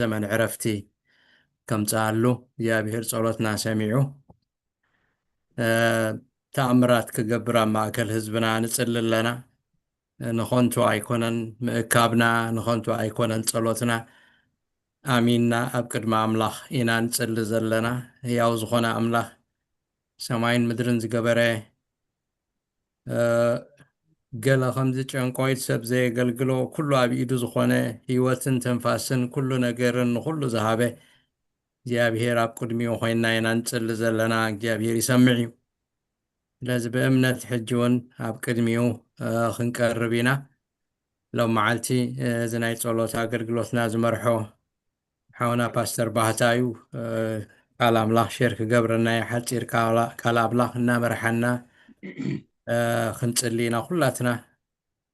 ዘመን ዕረፍቲ ከምጽኣሉ እግዚኣብሔር ጸሎትና ሰሚዑ፣ እ፣ ተኣምራት ክገብር ኣብ ማእከል ህዝብና ንጽሊ ኣለና። ንኸንቱ ኣይኮነን ምእካብና፣ ንኸንቱ ኣይኮነን ጸሎትና። ኣሚንና ኣብ ቅድሚ ኣምላኽ ኢና ንጽሊ ዘለና። ህያው ዝኾነ ኣምላኽ ሰማይን ምድርን ዝገበረ፣ እ፣ ገለ ከምዚ ጨንቆይት ሰብ ዘየገልግሎ፣ ኩሉ ኣብ ኢዱ ዝኾነ፣ ህይወትን ትንፋስን ኩሉ ነገርን ንኹሉ ዝሃበ እግዚኣብሔር ኣብ ቅድሚኡ ኮይንና ኢና ንጽሊ ዘለና። እግዚኣብሔር ይሰምዕ እዩ። ስለዚ ብእምነት ሕጂ እውን ኣብ ቅድሚኡ፣ እ፣ ክንቀርብ ኢና። ሎም መዓልቲ፣ እ፣ እዚ ናይ ጸሎት ኣገልግሎትና ዝመርሖ ሓውና ፓስተር ባህታ እዩ። እ፣ ቃል ኣምላኽ ሼር ክገብረና እዩ። ሓጺር ቃላ-፣ ቃል ኣምላኽ እናመርሓና፣ እ፣ ክንጽሊ ኢና። ኩላትና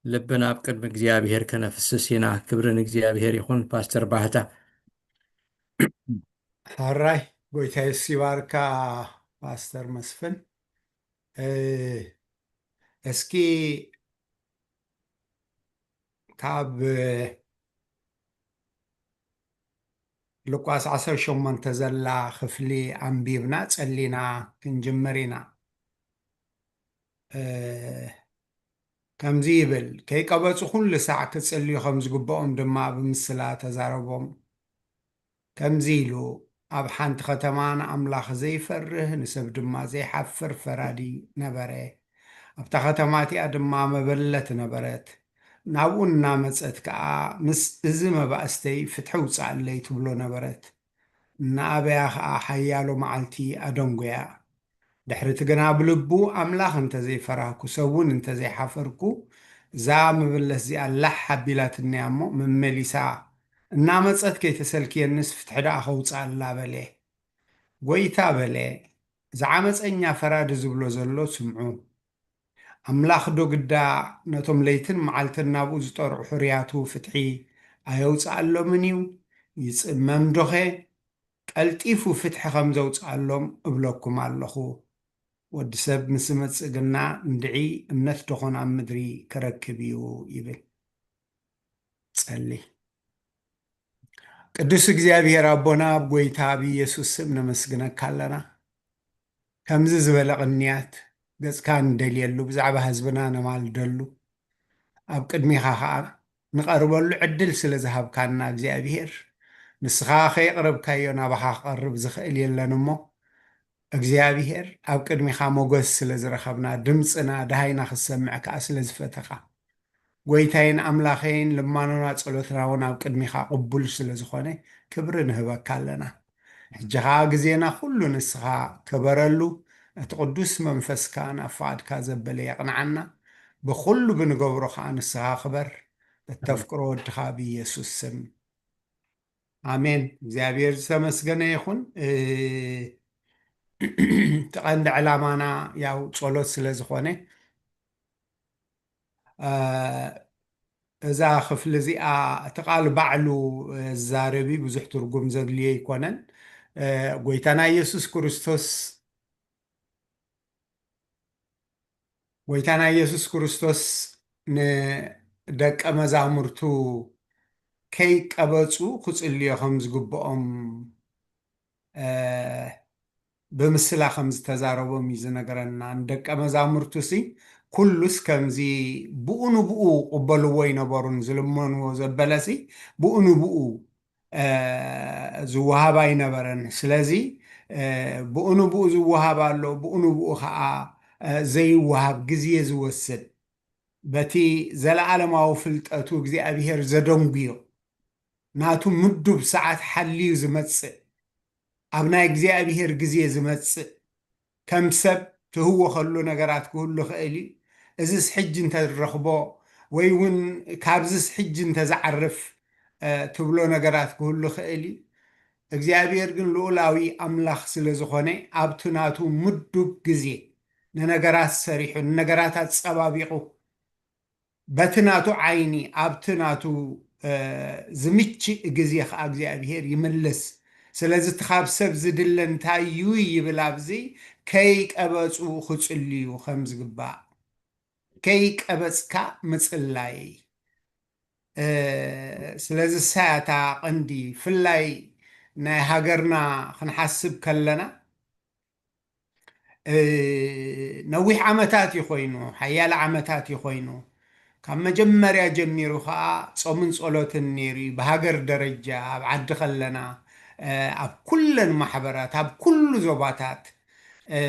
ልብና ኣብ ቅድሚ እግዚኣብሔር ከነፍስስ ኢና። ክብሪ ንእግዚኣብሔር ይኹን። ፓስተር ባህታ። ሕራይ፣ ጎይታ የሱስ ይባርካ ፓስተር መስፍን። እ፣ እስኪ ካብ ሉቃስ ዓሰርተ ሸሞንተ ዘላ ክፍሊ ኣንቢብና ጸሊና ክንጅምር ኢና። እ፣ ከምዚ ይብል፣ ከይቀበጹ ኩሉ ሳዕ ክጽልዩ ከም ዝግብኦም ድማ ብምስላ ተዛረቦም። ከምዚ ኢሉ፣ ኣብ ሓንቲ ከተማ ንኣምላኽ ዘይፈርህ፣ ንሰብ ድማ ዘይሓፍር ፈራዲ ነበረ። ኣብታ ከተማ እቲኣ ድማ መበለት ነበረት። ናብኡ እናመጸት ከኣ፣ "ምስ እዚ መባእስተይ ፍትሒ ውጽኣለይ" ትብሎ ነበረት። እናኣበያ ኸኣ ሓያሎ መዓልቲ ኣደንጉያ። ድሕሪ እቲ ግና ብልቡ፣ "ኣምላኽ እንተ ዘይፈራህኩ፣ ሰብ እውን እንተ ዘይሓፈርኩ፣ እዛ መበለት እዚኣ ላሕ ኣቢላትኒ እያ እሞ፣ መመሊሳ እናመጸት ከይተሰልክየንስ፣ ፍትሒ ደኣ ከውጽኣላ" በለ። ጎይታ በለ፣ "እዚ ዓመጸኛ ፈራዲ ዝብሎ ዘሎ ስምዑ። ኣምላኽ ዶ ግዳ ነቶም ለይትን መዓልትን ናብኡ ዝጠርዑ ሕሩያቱ ፍትሒ ኣየውጽኣሎምን እዩ? ይጽመም ዶኸ? ቀልጢፉ ፍትሒ ከም ዘውጽኣሎም እብለኩም ኣለኹ። ወዲ ሰብ ምስ ዝመጽእ ግና እንድዒ እምነት ደኾን ኣብ ምድሪ ክረክብ እዩ?" ይብል። ጸሊ። ቅዱስ እግዚኣብሔር ኣቦና፣ ኣብ ጎይታ ኣብ ኢየሱስ ስም ነመስግነካ ኣለና። ከምዚ ዝበለ ቅንያት ገጽካ ንደልየሉ፣ ብዛዕባ ህዝብና ነማልደሉ፣ ኣብ ቅድሚኻ ኸኣ ንቐርበሉ ዕድል ስለ ዝሃብካና እግዚኣብሔር፣ ንስኻ ከየቕረብካዮ ናባኻ ክቐርብ ዝኽእል የለን እሞ፣ እግዚኣብሔር ኣብ ቅድሚኻ ሞገስ ስለ ዝረኸብና፣ ድምጽና ደሃይና ክትሰምዕ ከኣ ስለ ዝፈተኻ፣ ጎይታይን ኣምላኸይን፣ ልማኖና ጸሎትና እውን ኣብ ቅድሚኻ ቅቡል ስለ ዝኾነ ክብሪ ንህበካ ኣለና። ሕጂ ኸኣ ግዜና ኩሉ ንስኻ ክበረሉ፣ እቲ ቅዱስ መንፈስካ ናብ ፍቓድካ ዘበለ የቕንዓና። ብኹሉ ብንገብሮ ኸኣ ንስኻ ክበር፣ እተፍቅሮ ወድኻ ብኢየሱስ ስም። ኣሜን። እግዚኣብሔር ዝተመስገነ ይኹን። እ፣ እቲ ቀንዲ ዕላማና ያው ጸሎት ስለ ዝኾነ፣ እ፣ እዛ ክፍሊ እዚኣ እቲ ቃል ባዕሉ፣ እ፣ ዝዛረብ እዩ፣ ብዙሕ ትርጉም ዘድልዮ ኣይኮነን። እ፣ ጎይታና ኢየሱስ ክርስቶስ፣ ጎይታና ኢየሱስ ክርስቶስ ንደቀ መዛሙርቱ ከይቀበጹ ክጽልዮ ከም ዝግብኦም፣ እ፣ ብምስላ ከም ዝተዛረቦም እዩ ዝነግረና። ንደቀ መዛሙርቱሲ ኩሉስ ከምዚ ብኡ ንብኡ ቅበልዎ ኣይነበሩን፣ ዝልመንዎ ዘበለሲ ብኡ ንብኡ፣ እ፣ ዝወሃብ ኣይነበረን። ስለዚ፣ እ፣ ብኡ ንብኡ ዝወሃብ ኣሎ፣ ብኡ ንብኡ ኸኣ፣ እ፣ ዘይወሃብ፣ ግዜ ዝወስድ፣ በቲ ዘለዓለማዊ ፍልጠቱ እግዚኣብሔር ዘደንጉዮ፣ ናቱ ምዱብ ሰዓት ሓልዩ ዝመጽእ፣ ኣብ ናይ እግዚኣብሔር ግዜ ዝመጽእ፣ ከም ሰብ ትህወኸሉ ነገራት ክህሉ ይኽእል እዩ። እዝስ ሕጂ እንተ ዝረኽቦ፣ ወይ እውን ካብዝስ ሕጂ እንተ ዝዓርፍ፣ እ፣ ትብሎ ነገራት ክህሉ ይኽእል እዩ። እግዚኣብሔር ግን ልኡላዊ ኣምላኽ ስለ ዝኾነ፣ ኣብቲ ናቱ ምዱብ ግዜ ንነገራት ሰሪሑ፣ ንነገራት ኣጸባቢቑ፣ በቲ ናቱ ዓይኒ፣ ኣብቲ ናቱ፣ እ፣ ዝምችእ ግዜ ኸዓ እግዚኣብሔር ይምልስ። ስለዚ እቲ ካብ ሰብ ዝድለ እንታይ እዩ ይብል ኣብዚ፣ ከይቀበጹ ክጽልዩ ከም ዝግባእ። ከይቀበጽካ ምጽላይ። እ፣ ስለዚ እሳ እያ እታ ቀንዲ ፍላይ ናይ ሃገርና ክንሓስብ ከለና፣ እ፣ ነዊሕ ዓመታት እዩ ኮይኑ፣ ሓያለ ዓመታት እዩ ኮይኑ። ካብ መጀመርያ ጀሚሩ ከዓ ጾምን ጸሎትን ነይሩ እዩ። ብሃገር ደረጃ ኣብ ዓዲ ከለና፣ እ፣ ኣብ ኩለን ማሕበራት፣ ኣብ ኩሉ ዞባታት፣ እ፣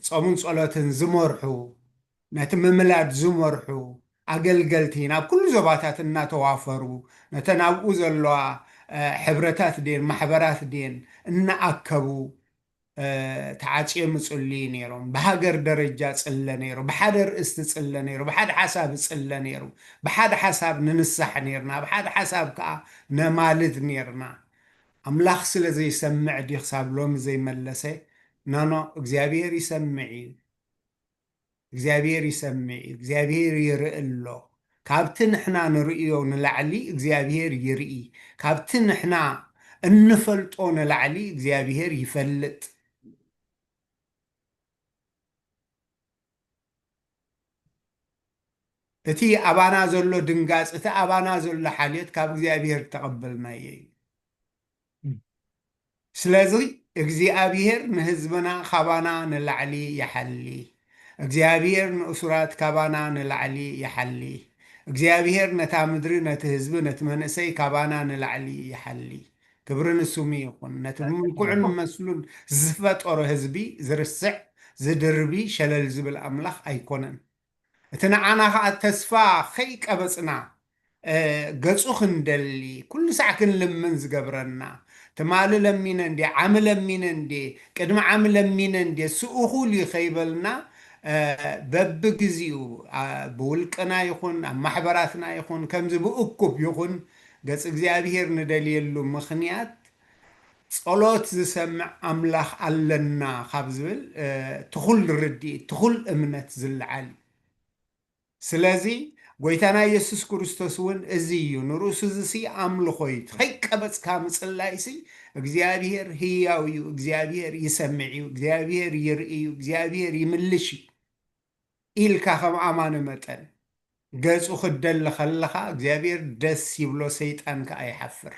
ጾምን ጸሎትን ዝመርሑ፣ ነቲ ምምላድ ዝመርሑ ኣገልገልቲ ናብ ኩሉ ዞባታት እናተዋፈሩ፣ ነተን ኣብኡ ዘለዋ፣ እ፣ ሕብረታት ድየን ማሕበራት ድየን እናኣከቡ፣ እ፣ ተዓጽዮም ይጽልዩ ነይሮም። ብሃገር ደረጃ ጽለ ነይሩ፣ ብሓደ ርእስቲ ጽለ ነይሩ፣ ብሓደ ሓሳብ ጽለ ነይሩ። ብሓደ ሓሳብ ንንሳሕ ነይርና፣ ብሓደ ሓሳብ ከኣ ነማልድ ነይርና። ኣምላኽ ስለ ዘይሰምዕ ድዩ ክሳብ ሎሚ ዘይመለሰ? ኖኖ፣ እግዚኣብሔር ይሰምዕ እዩ። እግዚኣብሔር ይሰምዕ እዩ። እግዚኣብሔር ይርኢ ኣሎ። ካብቲ ንሕና ንርእዮ ንላዕሊ እግዚኣብሔር ይርኢ። ካብቲ ንሕና እንፈልጦ ንላዕሊ እግዚኣብሔር ይፈልጥ። እቲ ኣባና ዘሎ ድንጋጽ፣ እቲ ኣባና ዘሎ ሓልዮት ካብ እግዚኣብሔር እተቐበልናዮ እዩ። ስለዚ እግዚኣብሔር ንህዝብና ካባና ንላዕሊ ይሓሊ። እግዚኣብሔር ንእሱራት ካባና ንላዕሊ ይሓሊ። እግዚኣብሔር ነታ ምድሪ፣ ነቲ ህዝቢ፣ ነቲ መንእሰይ ካባና ንላዕሊ ይሓሊ። ክብሪ ንስሙ ይኹን። ነቲ ብምልክዑን መስሉን ዝፈጠሮ ህዝቢ ዝርስዕ፣ ዝድርቢ፣ ሸለል ዝብል ኣምላኽ ኣይኮነን። እቲ ንዓና ኸኣ ተስፋ ኸይቀበጽና፣ እ፣ ገጹ ክንደሊ፣ ኩሉ ሳዕ ክንልምን ዝገብረና፣ ትማሊ ለሚነ እንዴ፣ ዓሚ ለሚነ እንዴ፣ ቅድሚ ዓሚ ለሚነ እንዴ፣ ስኡ ኹል እዩ ኸይበልና፣ እ፣ በብግዜኡ፣ ኣ፣ ብውልቅና ይኹን፣ ኣብ ማሕበራትና ይኹን፣ ከምዚ ብእኩብ ይኹን፣ ገጽ እግዚኣብሔር ንደልየሉ ምኽንያት፣ ጸሎት ዝሰምዕ ኣምላኽ ኣለና ካብ ዝብል፣ እ፣ ትኹል ርድኢት፣ ትኹል እምነት ዝለዓል እዩ። ስለዚ ጎይታና የሱስ ክርስቶስ እውን እዚ እዩ፣ ንርእሱ ዝሲ ኣምልኾ እዩ። ከይቀበጽካ ምጽላይሲ እግዚኣብሔር ህያው እዩ፣ እግዚኣብሔር ይሰምዕ እዩ፣ እግዚኣብሔር ይርኢ እዩ፣ እግዚኣብሔር ይምልሽ እዩ ኢልካ ከም ኣማኒ መጠን ገጹ ክትደሊ ከለኻ እግዚኣብሔር ደስ ይብሎ፣ ሰይጣን ከኣ ይሓፍር።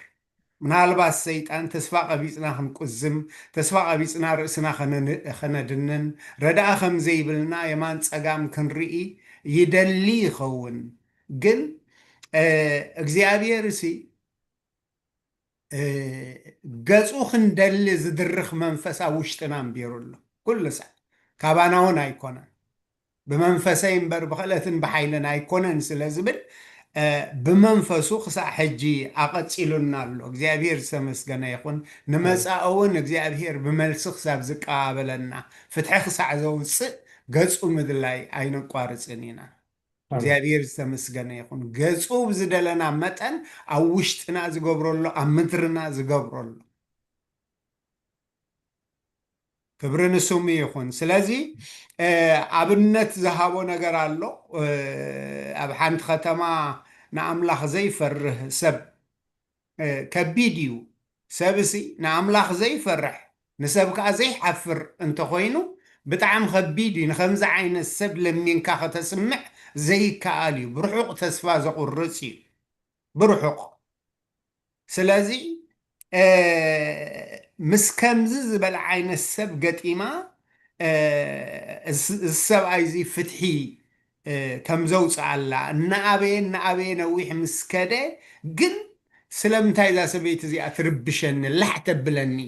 ምናልባት ሰይጣን ተስፋ ቀቢጽና ክንቁዝም፣ ተስፋ ቀቢጽና ርእስና ከነን-፣ ከነድንን፣ ረድኣ ከም ዘይብልና የማን ጸጋም ክንርኢ ይደሊ ይኸውን። ግን፣ እ፣ እግዚኣብሔር እሲ፣ እ፣ ገጹ ክንደሊ ዝድርኽ መንፈስ ኣብ ውሽጥና ኣንቢሩ ኣሎ። ኩሉ ሳዕ ካባና እውን ኣይኮነን። ብመንፈሰይ እምበር ብኽእለትን ብሓይልን ኣይኮነን ስለ ዝብል፣ እ፣ ብመንፈሱ ክሳዕ ሕጂ ኣቐጺሉና ኣሎ። እግዚኣብሔር ዝተመስገነ ይኹን። ንመጻኢ እውን እግዚኣብሔር ብመልሲ ክሳብ ዝቀባበለና፣ ፍትሒ ክሳዕ ዘውጽእ ገጹ ምድላይ ኣይነቋርጽን ኢና። እግዚኣብሔር ዝተመስገነ ይኹን። ገጹ ብዝደለና መጠን ኣብ ውሽጥና ዝገብሮ ኣሎ፣ ኣብ ምድርና ዝገብሮ ኣሎ። ክብሪ ንስሙ ይኹን። ስለዚ፣ እ፣ ኣብነት ዝሃቦ ነገር ኣሎ። እ፣ ኣብ ሓንቲ ከተማ ንኣምላኽ ዘይፈርህ ሰብ፣ እ፣ ከቢድ እዩ። ሰብሲ ንኣምላኽ ዘይፈርሕ፣ ንሰብ ከኣ ዘይሓፍር እንተኾይኑ፣ ብጣዕሚ ከቢድ እዩ። ንኸምዚ ዓይነት ሰብ ለሚንካ ከተስምዕ ዘይከኣል እዩ። ብርሑቕ ተስፋ ዘቑርጽ እዩ። ብርሑቕ። ስለዚ፣ እ፣ ምስ ከምዚ ዝበለ ዓይነት ሰብ ገጢማ፣ እ፣ እዚ፣ እዚ ሰብኣይ እዚ ፍትሒ፣ እ፣ ከም ዘውፅኣላ፣ እናኣበየ፣ እናኣበየ ነዊሕ ምስ ከደ፣ ግን ስለምንታይ እዛ ሰበይቲ እዚኣ ትርብሸኒ፣ ላሕ ተብለኒ?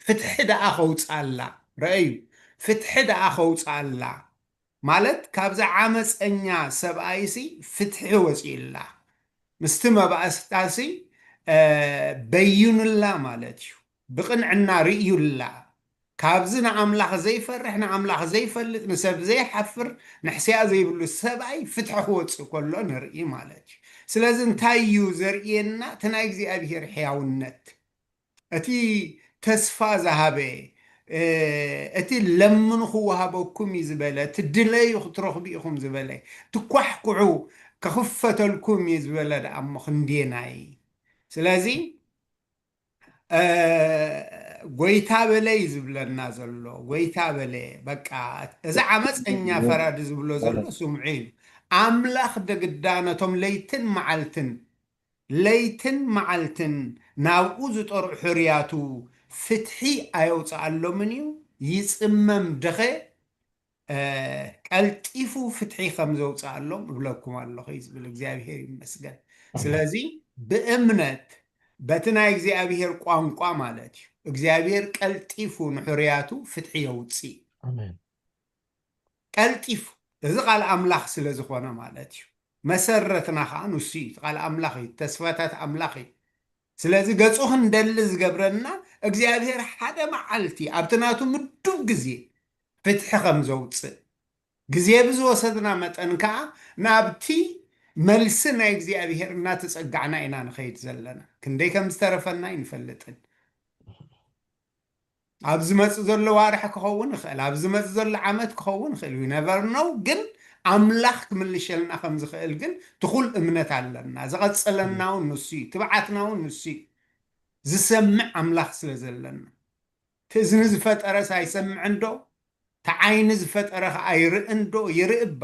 ፍትሒ ደኣ ከውፅኣላ። ረኣዩ፣ ፍትሒ ደኣ ከውፅኣላ። ማለት ካብዚ ዓመፀኛ ሰብኣይሲ ፍትሒ ወፂኡላ። ምስቲ መባእስታሲ፣ እ፣ በይኑላ ማለት እዩ። ብቕንዕና ርእዩላ። ካብዚ ንኣምላኽ ዘይፈርሕ፣ ንኣምላኽ ዘይፈልጥ፣ ንሰብ ዘይሓፍር፣ ንሕስያ ዘይብሉ ሰብኣይ ፍትሒ ክወፅእ ከሎ ንርኢ ማለት እዩ። ስለዚ እንታይ እዩ ዘርእየና? እቲ ናይ እግዚኣብሔር ሕያውነት፣ እቲ ተስፋ ዝሃበ፣ እ፣ እቲ ለምኑ ክወሃበኩም እዩ ዝበለ፣ እቲ ድለዩ ክትረኽቡ ኢኹም ዝበለ፣ ትኳሕኩሑ ክኽፈተልኩም እዩ ዝበለ ደኣ እሞ ክንደየናይ? ስለዚ፣ እ፣ ጎይታ በለ እዩ ዝብለና ዘሎ። ጎይታ በለ፣ በቃ፣ እዚ ዓመፀኛ ፈራዲ ዝብሎ ዘሎ ስምዑ እዩ። ኣምላኽ ደግዳ ነቶም ለይትን መዓልትን ለይትን መዓልትን ናብኡ ዝጠርዑ ሕርያቱ ፍትሒ ኣየውፅኣሎምን እዩ። ይፅመም ደኸ ቀልጢፉ ፍትሒ ከም ዘውፅኣሎም እብለኩም ኣለኹ እዩ ዝብል። እግዚኣብሔር ይመስገን። ስለዚ ብእምነት በቲ ናይ እግዚኣብሔር ቋንቋ ማለት እዩ እግዚኣብሔር ቀልጢፉ ንሕርያቱ ፍትሒ የውፅእ። ቀልጢፉ፣ እዚ ቃል ኣምላኽ ስለ ዝኾነ ማለት እዩ። መሰረትና ከዓ ንሱ እዩ። ቃል ኣምላኽ እዩ። ተስፋታት ኣምላኽ እዩ። ስለዚ ገጹ ክንደሊ ዝገብረና እግዚኣብሔር ሓደ መዓልቲ ኣብቲ ናቱ ምዱብ ግዜ ፍትሒ ከም ዘውፅእ፣ ግዜ ብዝወሰድና መጠን ከዓ ናብቲ መልሲ ናይ እግዚኣብሔር እናተጸጋዕና ኢና ንኸይድ ዘለና። ክንደይ ከም ዝተረፈና ኣይንፈልጥን። ኣብ ዝመጽእ ዘሎ ዋርሒ ክኸውን ይኽእል፣ ኣብ ዝመጽእ ዘሎ ዓመት ክኸውን ይኽእል፣ we never know። ግን ኣምላኽ ክምልሸልና ከም ዝኽእል ግን ትኹል እምነት ኣለና። ዝቐጽለና እውን ንሱ እዩ፣ ትብዓትና እውን ንሱ እዩ። ዝሰምዕ ኣምላኽ ስለ ዘለና፣ እቲ እዝኒ ዝፈጠረስ ኣይሰምዕን ዶ? እቲ ዓይኒ ዝፈጠረ ኸዓ ኣይርእን ዶ? ይርኢ እባ።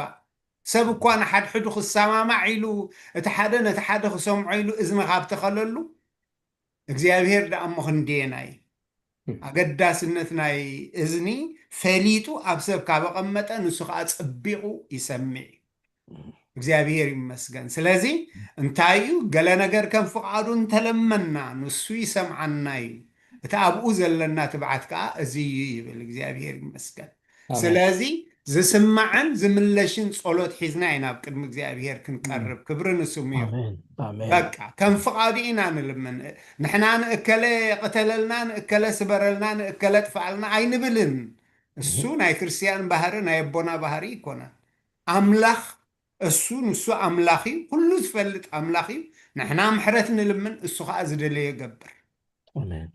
ሰብ እኳ ንሓድሕዱ ክሰማማዕ ኢሉ፣ እቲ ሓደ ነቲ ሓደ ክሰምዖ ኢሉ እዝኒ ካብ ተኸለሉ፣ እግዚኣብሔር ደኣ እሞ ክንደየናይ ኣገዳስነት ናይ እዝኒ ፈሊጡ ኣብ ሰብ ካብ ኣቐመጠ፣ ንሱ ኸዓ ጸቢቑ ይሰምዕ እዩ። እግዚኣብሔር ይመስገን። ስለዚ እንታይ እዩ? ገለ ነገር ከም ፍቓዱ እንተለመና ንሱ ይሰምዓና እዩ። እቲ ኣብኡ ዘለና ትብዓት ከኣ እዚ እዩ ይብል። እግዚኣብሔር ይመስገን። ስለዚ ዝስማዕን ዝምለሽን ጸሎት ሒዝና ኢና ኣብ ቅድሚ እግዚኣብሔር ክንቀርብ። ክብሪ ንስሙ ይኹን። በቃ ከም ፍቓዱ ኢና ንልምን። ንሕና ንእከለ ቅተለልና፣ ንእከለ ስበረልና፣ ንእከለ ጥፍኣልና ኣይንብልን። እሱ ናይ ክርስትያን ባህሪ፣ ናይ ኣቦና ባህሪ ይኮነን። ኣምላኽ እሱ፣ ንሱ ኣምላኽ እዩ፣ ኩሉ ዝፈልጥ ኣምላኽ እዩ። ንሕና ምሕረት ንልምን፣ እሱ ኸዓ ዝደለዮ ይገብር። ኣሜን።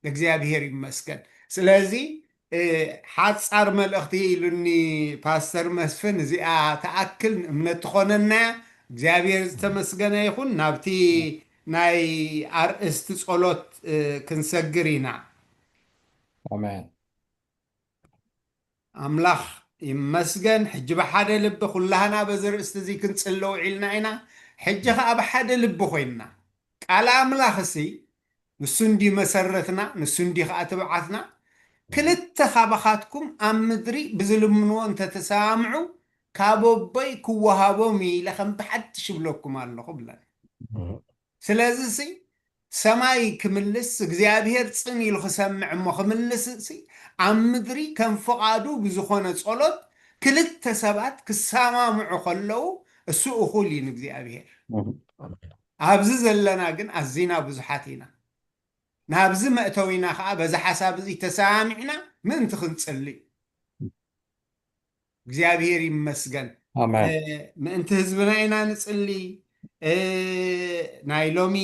እግዚኣብሔር ይመስገን። ስለዚ፣ እ፣ ሓጻር መልእኽቲ ኢሉኒ ፓስተር መስፍን፣ እዚኣ ትኣክል ንእምነት ትኾነና እያ። እግዚኣብሔር ዝተመስገነ ይኹን። ናብቲ ናይ ኣርእስቲ ጸሎት፣ እ፣ ክንሰግር ኢና። ኣሜን። ኣምላኽ ይመስገን። ሕጂ ብሓደ ልቢ ኩላህና በዚ ርእስቲ እዚ ክንጽሊ ውዒልና ኢና። ሕጂ ኸኣ ብሓደ ልቢ ኮይንና፣ ቃል ኣምላኽ እሲ ንሱ እንዲ መሰረትና፣ ንሱ እንዲ ኸኣ ትብዓትና። ክልተ ካባኻትኩም ኣብ ምድሪ ብዝልምንዎ እንተተሰማምዑ፣ ካብ ኣቦይ ክወሃቦም እዩ ኢለ ከም ብሓድሽ እብለኩም ኣለኹ ብለን። ስለዚ ሲ ሰማይ ክምልስ እግዚኣብሔር ጽን ኢሉ ክሰምዕ እሞ ክምልስ ሲ ኣብ ምድሪ ከም ፍቓዱ ብዝኾነ ጸሎት ክልተ ሰባት ክሰማምዑ ከለዉ እሱ እኹል እዩ ንእግዚኣብሔር። ኣብዚ ዘለና ግን ኣዚና ብዙሓት ኢና። ናብዚ መእተዊና ኸዓ በዚ ሓሳብ እዚ ተሰማሚዕና ምእንቲ ክንጽሊ። እግዚኣብሔር ይመስገን። ኣሜን። እ፣ ምእንቲ ህዝብና ኢና ንጽሊ። እ፣ ናይ ሎሚ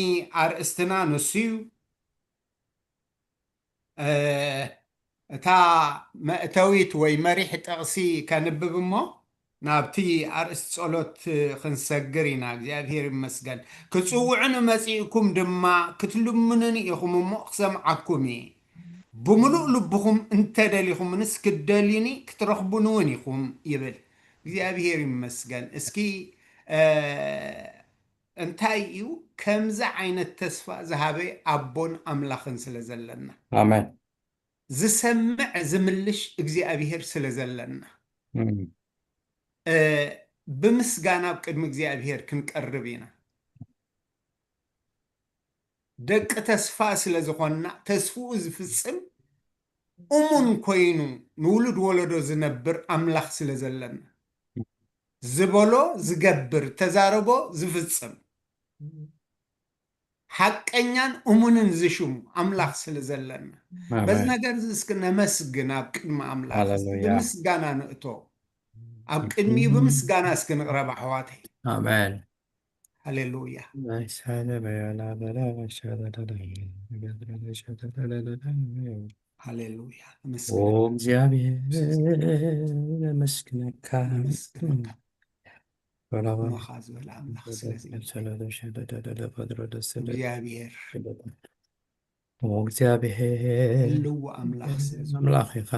ኣርእስትና ንሱ እዩ። እ፣ እታ መእተዊት ወይ መሪሕ ጥቕሲ ከንብብ እሞ ናብቲ ኣርእስቲ ጸሎት ክንሰግር ኢና። እግዚኣብሔር ይመስገን። "ክጽውዑኒ መጺእኩም ድማ ክትልምኑኒ ኢኹም እሞ ክሰምዓኩም እየ። ብምሉእ ልብኹም እንተደሊኹምንስ ክትደልዩኒ ክትረኽቡኒ እውን ኢኹም" ይብል። እግዚኣብሔር ይመስገን። እስኪ፣ እ፣ እንታይ እዩ ከምዚ ዓይነት ተስፋ ዝሃበ ኣቦን ኣምላኽን ስለ ዘለና? ኣሜን። ዝሰምዕ ዝምልሽ እግዚኣብሔር ስለ ዘለና፣ እም። እ፣ ብምስጋና ኣብ ቅድሚ እግዚኣብሔር ክንቀርብ ኢና። ደቂ ተስፋ ስለ ዝኾንና፣ ተስፍኡ ዝፍጽም እሙን ኮይኑ ንውሉድ ወለዶ ዝነብር ኣምላኽ ስለ ዘለና፣ ዝበሎ ዝገብር፣ ተዛረቦ ዝፍጽም፣ ሓቀኛን እሙንን ዝሽሙ ኣምላኽ ስለ ዘለና፣ በዚ ኣሜን። ነገር እዚ እስኪ ነመስግን። ኣብ ቅድሚ ኣምላኽ እስኪ ሃሌሉያ። ብምስጋና ንእቶ። ኣብ ቅድሚኡ ብምስጋና እስኪ ንቕረብ ኣሕዋተይ። ኣሜን። ሃሌሉያ። ሃሌሉያ። ነመስግን። ኦ እግዚኣብሔር፣ ነመስግነካ። ነመስግነካ። በላባ። እሞኻ ዝበለ ኣምላኽ ስለዚ እዩ። እግዚኣብሔር። ኦ እግዚኣብሔር። ህልው ኣምላኽ ስለዚ። ኣምላኽ ኢኻ።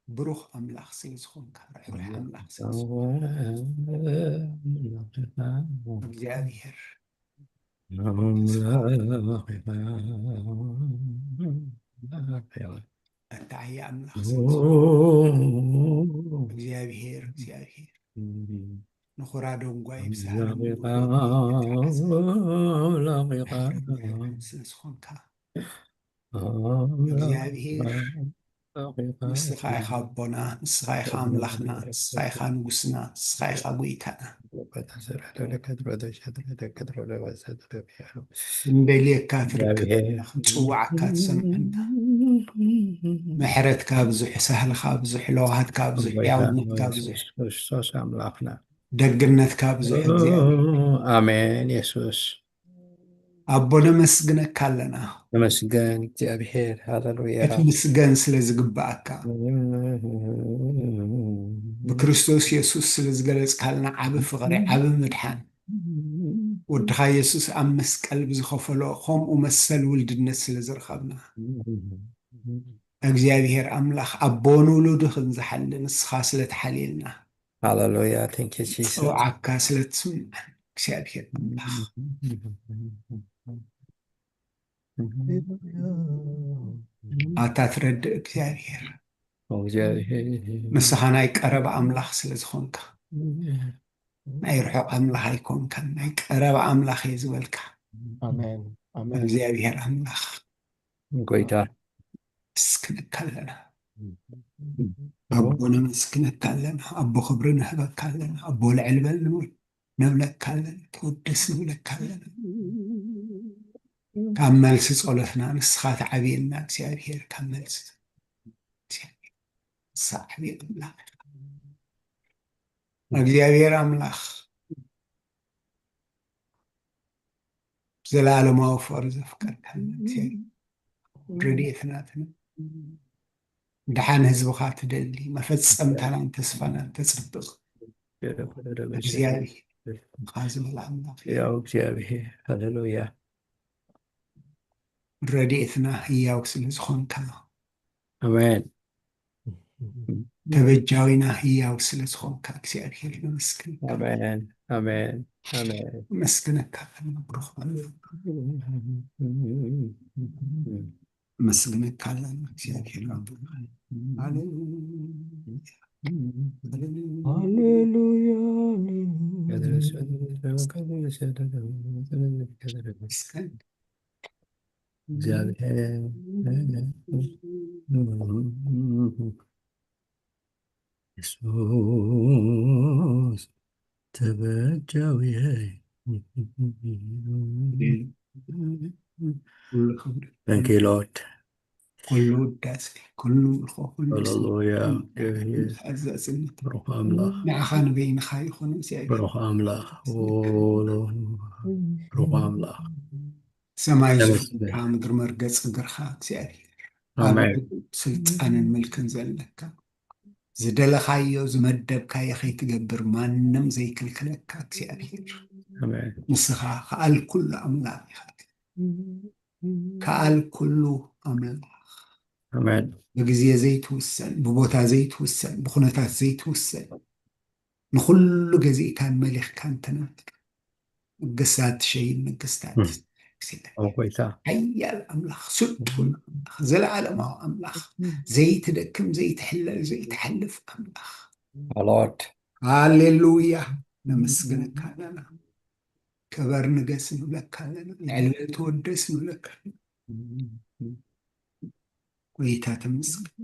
ብሩኽ ኣምላኽ ስለ ዝኾንካ፣ ርሕሩሕ ኣምላኽ ስለ ዝኾንካ፣ እግዚኣብሔር ኣታዓየ ኣምላኽ ስለ ዝኾንካ፣ እግዚኣብሔር፣ እግዚኣብሔር ንኹራ ደንጓይ ብስራሕ ስለ ዝኾንካ፣ እግዚኣብሔር ንስኻ ኢኻ ኣቦና፣ ንስኻ ኢኻ ኣምላኽና፣ ንስኻ ኢኻ ንጉስና፣ ንስኻ ኢኻ ጎይታና። እንደልየካ ትርከብ፣ ክንጽውዓካ ትሰምዐና። ምሕረትካ ብዙሕ፣ ሳህልካ ብዙሕ፣ ለውሃትካ ብዙሕ፣ ሕያውነትካ ብዙሕ፣ ክርስቶስ ኣምላኽና ደግነትካ ብዙሕ። እግዚኣብሔር ኣሜን። የሱስ ኣቦ ነመስግነካ ኣለና። ተመስገን እግዚኣብሔር። ሃሌሉያ። ክትምስገን ስለ ዝግባኣካ፣ ብክርስቶስ የሱስ ስለ ዝገለጽካልና ዓቢ ፍቕሪ፣ ዓቢ ምድሓን፣ ወድኻ የሱስ ኣብ መስቀል ብዝኸፈሎ ከምኡ መሰል ውልድነት ስለ ዝረኸብና፣ እግዚኣብሔር ኣምላኽ ኣቦ ንውሉዱ ከም ዝሓሊ ንስኻ ስለ ትሓልየልና፣ ሃሌሉያ። Thank you Jesus። ጸውዓካ ስለ ትስምዐን እግዚኣብሔር ኣምላኽ ኣታ ትረድእ እግዚኣብሔር እግዚኣብሔር ንስኻ ናይ ቀረባ ኣምላኽ ስለ ዝኾንካ፣ ናይ ርሑቕ ኣምላኽ ኣይኮንካን፣ ናይ ቀረባ ኣምላኽ እየ ዝበልካ። ኣሜን ኣሜን። እግዚኣብሔር ኣምላኽ ጎይታ ነመስግነካ ኣለና። ኣቦ ነመስግነካ ኣለና። ኣቦ ክብሪ ንህበካ ኣለና። ኣቦ ልዕል በል ንብል፣ ንብለካ ኣለና። ተወደስ ንብለካ ኣለና። ካብ መልሲ ጸሎትና ንስኻ ትዓብየና እግዚኣብሔር፣ ካብ መልሲ ንስኻ ዓብዪ ኣምላኽ ኢኻ። እግዚኣብሔር ኣምላኽ ዘለዓለማዊ ፍቕሪ ዘፍቀርካና እግዚኣብሔር፣ ረድኤት ናትና፣ ደሓን ህዝብኻ ትደሊ፣ መፈጸምታናን ተስፋናን ተጽብቕ እግዚኣብሔር ኢኻ ዝበል ኣምላኽ እዩ። ያው እግዚኣብሔር ሃሌሉያ። ረድኤትና ህያው ስለ ዝኾንካ፣ ኣሜን ተበጃዊና ህያው ስለ ዝኾንካ እግዚኣብሔር ነመስግን። ኣሜን ኣሜን ኣሜን። ነመስግነካ ከነብርኽ ነመስግነካ ኣለና እግዚኣብሔር ኣቦና። ሃሌሉያ። ሃሌሉያ። እግዚኣብሔር የሱስ ተበጃዊ ኩሉ ክብሪ፣ Thank you Lord። ኩሉ ውዳሴ፣ ኩሉ ምልኾ፣ ኩሉ ሃሌሉያ። ሓዛዝነት ብሩኽ ኣምላኽ ንዓኻ ንበይንኻ ይኹን እግዚኣብሔር። ብሩኽ ኣምላኽ ብሩኽ ኣምላኽ ሰማይ ተመስገን። ዙፋንካ ምድሪ መርገጽ እግርኻ እግዚኣብሔር። ኣሜን። ኣብ ስልጣንን ምልክን ዘለካ፣ ዝደለኻዮ ዝመደብካዮ ከይትገብር ማንም ዘይክልክለካ እግዚኣብሔር። ኣሜን። ንስኻ ከኣል ኩሉ ኣምላኽ ኢኻ። ከኣል ኩሉ ኣምላኽ፣ ኣሜን። ብግዜ ዘይትውሰን፣ ብቦታ ዘይትውሰን፣ ብኩነታት ዘይትውሰን፣ ንኹሉ ገዚእካን መሊኽካን ትነብር፣ ንግስታት ትሸይን፣ ንግስታት እም። ትስዕር። ኦ ጎይታ ሓያል ኣምላኽ፣ ስልጡን ኣምላኽ፣ ዘለዓለማዊ ኣምላኽ፣ ዘይትደክም፣ ዘይትሕለል፣ ዘይትሓልፍ ኣምላኽ። ሎርድ ሃሌሉያ። ነመስግነካ ኣለና። ክበር ንገስ ንብለካ ኣለና። ልዕል በል ተወደስ ንብለካ ኣለና። ጎይታ ተመስገን።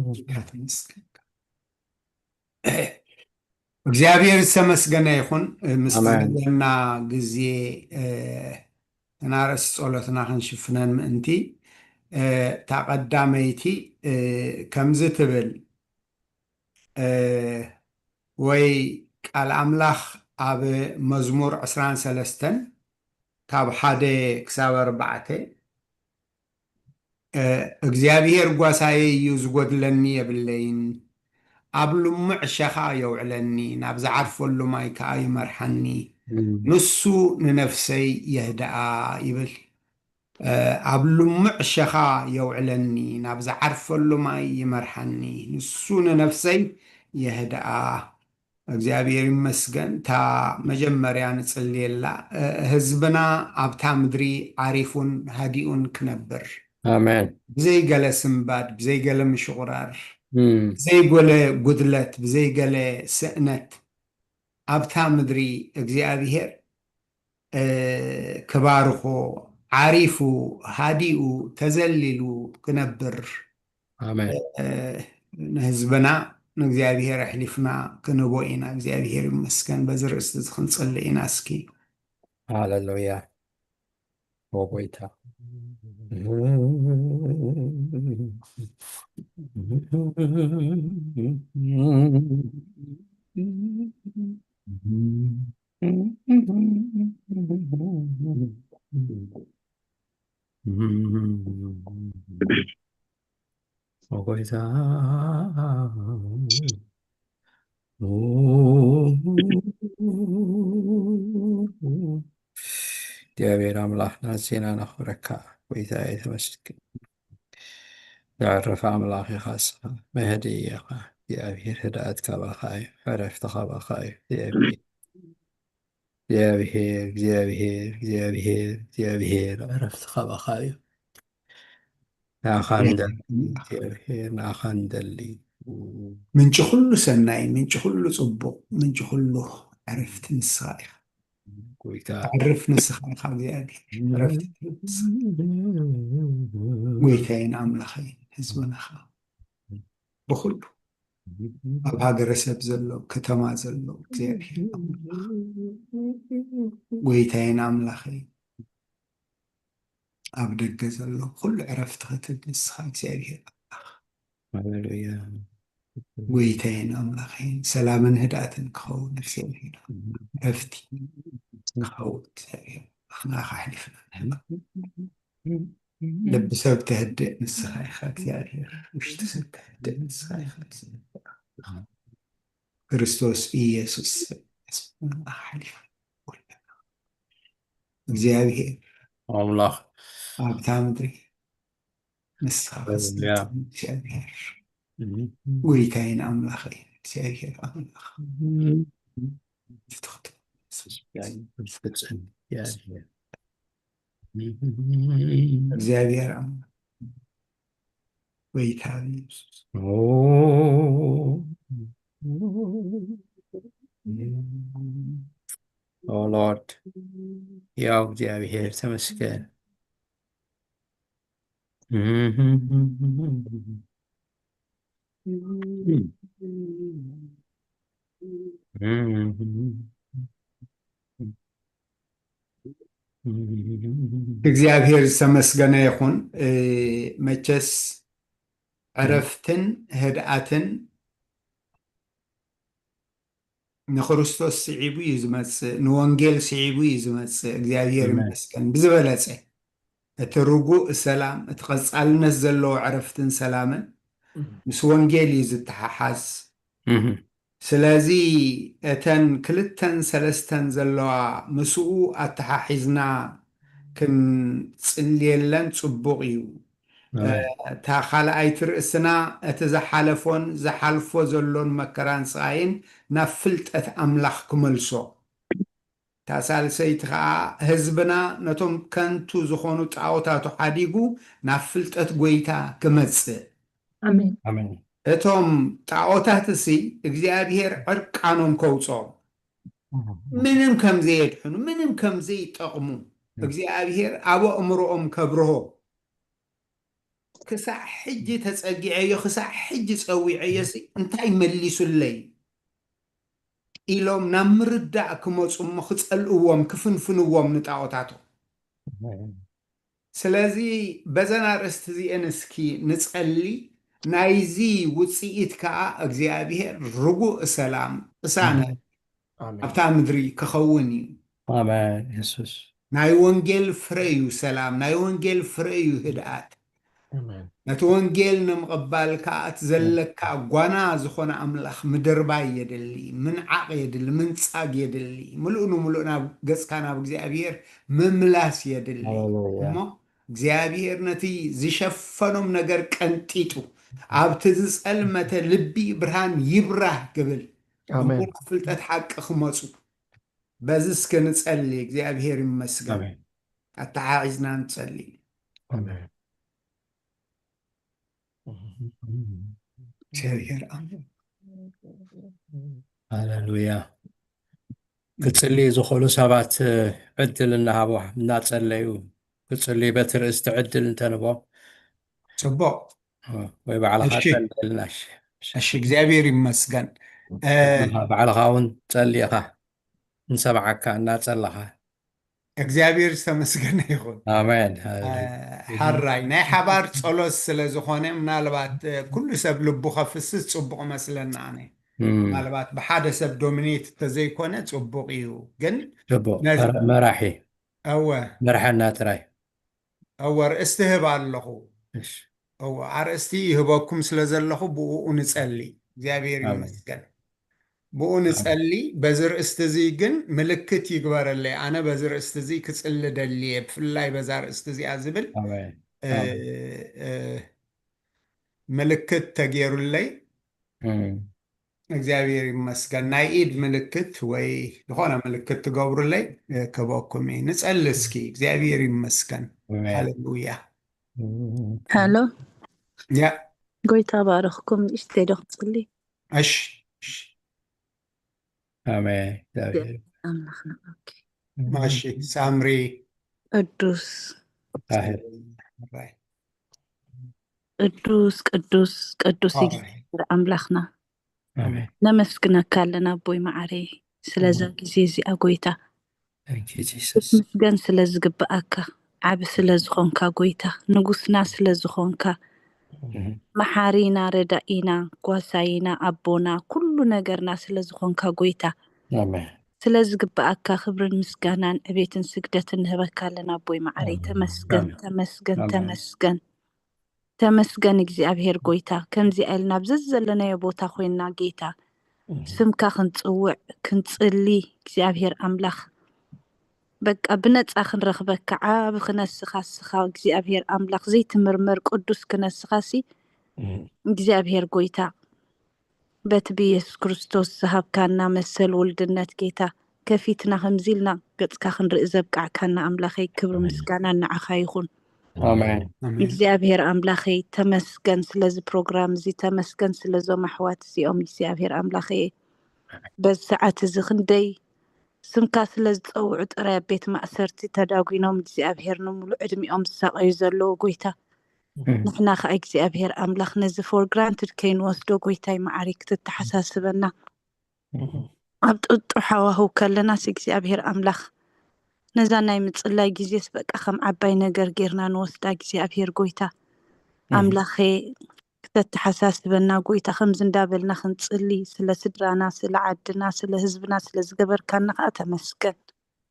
ጎይታ ተመስገን። እግዚኣብሔር ዝተመስገነ ይኹን። ምስ ኣሜን። ዘለና ግዜ፣ እ፣ ተናረስ ጸሎትና ክንሽፍነን ምእንቲ፣ እ፣ እታ ቀዳመይቲ፣ እ፣ ከምዚ ትብል፣ እ፣ ወይ ቃል ኣምላኽ ኣብ መዝሙር ዕስራን ሰለስተን ካብ ሓደ ክሳብ ኣርባዕተ፣ እ፣ እግዚኣብሔር ጓሳየ እዩ፣ ዝጎድለኒ የብለይን። ኣብ ልሙዕ ሸኻ የውዕለኒ፣ ናብ ዝዓርፈሉ ማይ ከኣ ይመርሓኒ። ንሱ ንነፍሰይ የህድኣ ይብል። ኣብ ልሙዕ ሸኻ የውዕለኒ፣ ናብ ዝዓርፈሉ ማይ ይመርሓኒ፣ ንሱ ንነፍሰይ የህድኣ። እግዚኣብሔር ይመስገን። እታ መጀመርያ ንጽልየላ፣ ህዝብና ኣብታ ምድሪ ዓሪፉን ሃዲኡን ክነብር፣ ኣሜን። ብዘይገለ ስንባድ፣ ብዘይገለ ምሽቑራር፣ ብዘይገለ ጉድለት፣ ብዘይገለ ስእነት ኣብታ ምድሪ እግዚኣብሔር ክባርኾ፣ ዓሪፉ ሃዲኡ ተዘሊሉ ክነብር፣ ኣሜን። ንህዝብና ንእግዚኣብሔር ኣሕሊፍና ክንቦ ኢና። እግዚኣብሔር ይመስገን። በዚ ርእስቲ እዚ ክንጽሊ ኢና። እስኪ ሃሌሉያ። ኦ ጎይታ። ኦ ጎይታ። እግዚኣብሔር ኣምላኽ ናዝዜና ነኽብረካ። ጎይታ የተመስገን። ዘዕርፍ ኣምላኽ ኢኻ እስኻ። መህዲ ኢኻ። እግዚኣብሔር ህድኣት ካባኻ እዩ። ዕረፍቲ ካባኻ እዩ። እግዚኣብሔር እግዚኣብሔር እግዚኣብሔር እግዚኣብሔር እግዚኣብሔር ዕረፍቲ ካባኻ እዩ። ንኣኻ ንደሊ እግዚኣብሔር፣ ንኣኻ ንደሊ። ምንጪ ኩሉ ሰናይ፣ ምንጪ ኩሉ ጽቡቕ፣ ምንጪ ኩሉ ዕረፍቲ ንስኻ ኢኻ። ጎይታ ዕርፍ ንስኻ ኢኻ እግዚኣብሔር። ዕረፍቲ ንስኻ። ጎይታዬን ኣምላኸይን ህዝብና ኸኣ ብኹሉ ኣብ ሃገረሰብ ዘሎ፣ ከተማ ዘሎ እግዚኣብሔር ኣምላኽ፣ ጎይታዬን ኣምላኸይን ኣብ ደገ ዘሎ ኩሉ ዕረፍቲ ክትህብ ንስኻ እግዚኣብሔር ኣምላኽ። ሃሌሉያ። ጎይታዬን ኣምላኸይን ሰላምን ህድኣትን ክኸውን እግዚኣብሔር ኣምላኽ። ዕረፍቲ ክኸውን እግዚኣብሔር ኣምላኽ ንዓኻ ኣሕሊፍና ንህባ። ልቢ ሰብ ተህድእ ንስኻ ኢኻ እግዚኣብሔር፣ ውሽጢ ሰብ ተህድእ ንስኻ ኢኻ እግዚኣብሔር። ክርስቶስ ኢየሱስ ኣሕሊፍ እግዚኣብሔር ኣምላኽ ኣብታ ምድሪ ንስኻ ሃሌሉያ። ፈጽም እግዚኣብሔር ጎይታዬን ኣምላኸይን እግዚኣብሔር ኣምላኽ ፍትኽቲ እግዚኣብሔር ኣምላኽ ጎይታ ኢየሱስ ኦ ሎርድ ያው እግዚኣብሔር ተመስገን። እግዚኣብሔር ዝተመስገነ ይኹን። እ፣ መቸስ ዕረፍትን ህድኣትን ንክርስቶስ ስዒቡ እዩ ዝመጽእ፣ ንወንጌል ስዒቡ እዩ ዝመጽእ። እግዚኣብሔር ኣሜን። ይመስገን። ብዝበለጸ እቲ ርጉእ ሰላም፣ እቲ ቀጻልነት ዘለዎ ዕረፍትን ሰላምን ምስ ወንጌል እዩ ዝተሓሓዝ። እህ፣ ስለዚ እተን ክልተን ሰለስተን ዘለዋ ምስኡ ኣተሓሒዝና ክንጽልየለን ጽቡቕ እዩ። ኣሜን። እታ ካልኣይቲ ርእስና እቲ ዝሓለፎን ዝሓልፎ ዘሎን መከራን ስቓይን ናብ ፍልጠት ኣምላኽ ክመልሶ። እታ ሳልሰይቲ ኸኣ ህዝብና ነቶም ከንቱ ዝኾኑ ጣዖታቱ ሓዲጉ ናብ ፍልጠት ጐይታ ክመጽእ። ኣሜን። ኣሜን። እቶም ጣዖታትሲ እግዚኣብሔር ዕርቃኖም ከውጽኦም፣ ምንም ከም ዘየድሕኑ፣ ምንም ከም ዘይጠቕሙ እግዚኣብሔር ኣብ ኣእምሮኦም ከብርሆ። ክሳዕ ሕጂ ተጸጊዐዮ፣ ክሳዕ ሕጂ ጸዊዐዮሲ እንታይ መሊሱለይ ኢሎም ናብ ምርዳእ ክመጹ እሞ ክጸልእዎም፣ ክፍንፍንዎም ንጣዖታቶም። ስለዚ በዘን ኣርእስቲ እዚአን እስኪ ንጸሊ። ናይዚ ውጽኢት ከኣ እግዚኣብሔር ርጉእ ሰላም፣ ቅሳነት ኣሜን። ኣብታ ምድሪ ክኸውን እዩ። ኣሜን። የሱስ ናይ ወንጌል ፍረ እዩ ሰላም፣ ናይ ወንጌል ፍረ እዩ ህድኣት። ኣሜን። ነቲ ወንጌል ንምቕባል ከኣ እቲ ዘለካ ጓና ዝኾነ ኣምላኽ ምድርባይ የድሊ፣ ምንዓቕ የድሊ፣ ምንጻግ የድሊ፣ ምሉእ ንምሉእ ናብ ገጽካ ናብ እግዚኣብሔር ምምላስ የድሊ። ሃሌሉያ። እሞ እግዚኣብሔር ነቲ ዝሸፈኖም ነገር ቀንጢጡ፣ ኣብቲ ዝጸልመተ ልቢ ብርሃን ይብራህ ክብል፣ ኣሜን። ብሙሉእ ፍልጠት ሓቂ ክመጹ፣ በዚ እስከ ንጸሊ። እግዚኣብሔር ይመስገን። ኣሜን። ኣተሓሒዝና ንጸሊ። ኣሜን። እግዚኣብሔር ኣሜን። ሃሌሉያ። ክጽልዩ ዝኽእሉ ሰባት ዕድል እናሃቡ እናጸለዩ ክጽልዩ በቲ ርእስቲ ዕድል እንተንቦ ጽቡቕ። ወይ ባዕልኻ እሺ። ጸልየልና። እሺ። እሺ፣ እግዚኣብሔር ይመስገን። እ፣ ባዕልኻ እውን ጸልእኻ ንሰምዓካ እናጸለኻ። እግዚኣብሔር ዝተመስገነ ይኹን። ኣሜን። እ፣ ሓራይ ናይ ሓባር ጸሎት ስለ ዝኾነ ምናልባት እ፣ ኩሉ ሰብ ልቡ ከፍስስ ጽቡቕ መስለና። ኣነ እም፣ ምናልባት ብሓደ ሰብ ዶሚኔት ተዘይኮነ ጽቡቕ እዩ። ግን ጽቡቕ ነዚ መራ- መራሒ እወ መርሐና ጥራይ። እወ ርእስቲ ህብ ኣለኹ። እሺ። እወ ኣርእስቲ ይህበኩም ስለ ዘለኹ ብኡ ንጸሊ። እግዚኣብሔር ኣሜን። ይመስገን። ብኡ ንጸሊ። በዚ ርእስቲ እዚ ግን ምልክት ይግበረለይ። ኣነ በዚ ርእስቲ እዚ ክጽሊ ደልየ፣ ብፍላይ በዛ ርእስቲ እዚኣ ዝብል ኣሜን። እ፣ ኣሜን። እ፣ ምልክት ተገይሩለይ እም፣ እግዚኣብሔር ይመስገን። ናይ ኢድ ምልክት ወይ ዝኾነ ምልክት ትገብሩለይ እ፣ ክህበኩም እየ። ንጸሊ እስኪ። እግዚኣብሔር ይመስገን። ኣሜን። ሃሌሉያ። እም፣ ሄሎ፣ ያ ጎይታ ባረኽኩም። ንእሽተይ ዶ ክጽሊ? እሺ፣ እሺ። ኣሜን። እግዚኣብሔር ኣምላኽና። ኦኬ። እሺ፣ ሳምሪ ቅዱስ ኣሄ- ቅዱስ ቅዱስ ቅዱስ ኦኬ። እግዚኣብሔር ኣምላኽና ኣሜን። ነመስግነካ ኣለና ኣቦይ መዓረይ ስለዛ ግዜ እዚኣ ጎይታ Thank you, Jesus። ምስገን ስለ ዝግብኣካ ዓቢ ስለ ዝኾንካ ጎይታ ንጉስና ስለ ዝኾንካ እም፣ መሓሪና ረዳኢና ጓሳይና ኣቦና ኩሉ ነገርና ስለ ዝኾንካ ጎይታ ኣሜን። ስለ ዝግብኣካ ክብርን ምስጋናን ዕቤትን ስግደትን ንህበካ ኣለና ኣቦይ መዓረይ ኣሜን። ተመስገን ኣሜን። ተመስገን ኣሜን። ተመስገን ተመስገን እግዚኣብሔር ጎይታ ከምዚኣ ኢልና ኣብ ዘዘለናዮ ቦታ ኮይንና ጌታ እም፣ ስምካ ክንጽውዕ ክንጽሊ እግዚኣብሔር ኣምላኽ በቃ ብነጻ ክንረኽበካ ዓቢ ክነስኻ ስኻ እግዚኣብሔር ኣምላኽ ዘይትምርመር ቅዱስ ክነስኻሲ እም፣ እግዚኣብሔር ጎይታ በቲ ብኢየሱስ ክርስቶስ ዝሃብካና መሰል ውልድነት ጌታ ከፊትና ከምዚ ኢልና ገጽካ ክንርኢ ዘብቃዕካና ኣምላኸይ ክብሪ ኣሜን። ምስጋና ንዓኻ ይኹን። ኣሜን። ኣሜን። እግዚኣብሔር ኣምላኸይ ተመስገን ስለዚ ፕሮግራም እዚ ተመስገን ስለዞም ኣሕዋት እዚኦም እግዚኣብሔር ኣምላኸይ በዚ ሰዓት እዚ ክንደይ ስምካ ስለ ዝጸውዑ ጥራይ ኣብ ቤት ማእሰርቲ ተዳጒኖም እግዚኣብሔር ንምሉእ ዕድሚኦም ዝሳቐዩ ዘለዉ ጎይታ ንሕና ከዓ እግዚኣብሔር ኣምላኽ ነዚ for granted ከይንወስዶ ጎይታይ መዓሪ ክትተሓሳስበና ኣብ ጥጡሕ ሃዋህው ከለናስ እግዚኣብሔር ኣምላኽ ነዛ ናይ ምጽላይ ግዜስ በቃ ከም ዓባይ ነገር ጌርና ንወስዳ እግዚኣብሔር ጎይታ ኣምላኸ ክተተሓሳስበና ጎይታ ከምዚ እንዳበልና ክንጽሊ ስለ ስድራና ስለ ዓድና ስለ ህዝብና ስለ ዝገበርካና ከዓ ተመስገን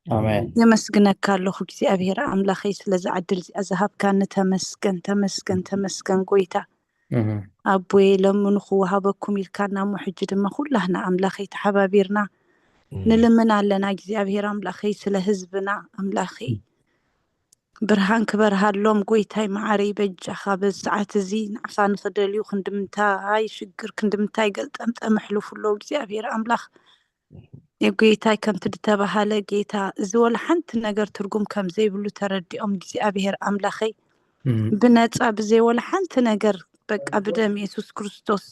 ኣሜን። የመስግነካ ኣለኹ እግዚኣብሔር ኣምላኸይ ስለዚ ዕድል እዚኣ ዝሃብካኒ ተመስገን ተመስገን ተመስገን ጎይታ ኣቦየ ለምኑ ክወሃበኩም ኢልካና እሞ ሕጂ ድማ ኩላህና ኣምላኸይ ተሓባቢርና ንልምን ኣለና እግዚኣብሔር ኣምላኸይ ስለ ህዝብና ኣምላኸይ ብርሃን ክበርሃሎም ጎይታይ መዓረይ በጃኻ በዚ ሰዓት እዚ ንዓኻ ንኽደልዩ ክንዲ ምንታይ ሽግር ክንዲ ምንታይ ገልጠምጠም ኣሕልፉ ኣለዉ እግዚኣብሔር ኣምላኽ የጎይታይ ከምቲ ዝተባሃለ ጌታ እዚ ወላ ሓንቲ ነገር ትርጉም ከም ዘይብሉ ተረዲኦም እግዚኣብሔር ኣምላኸይ ብነፃ ብዘይ ወላ ሓንቲ ነገር በቃ ብደም የሱስ ክርስቶስ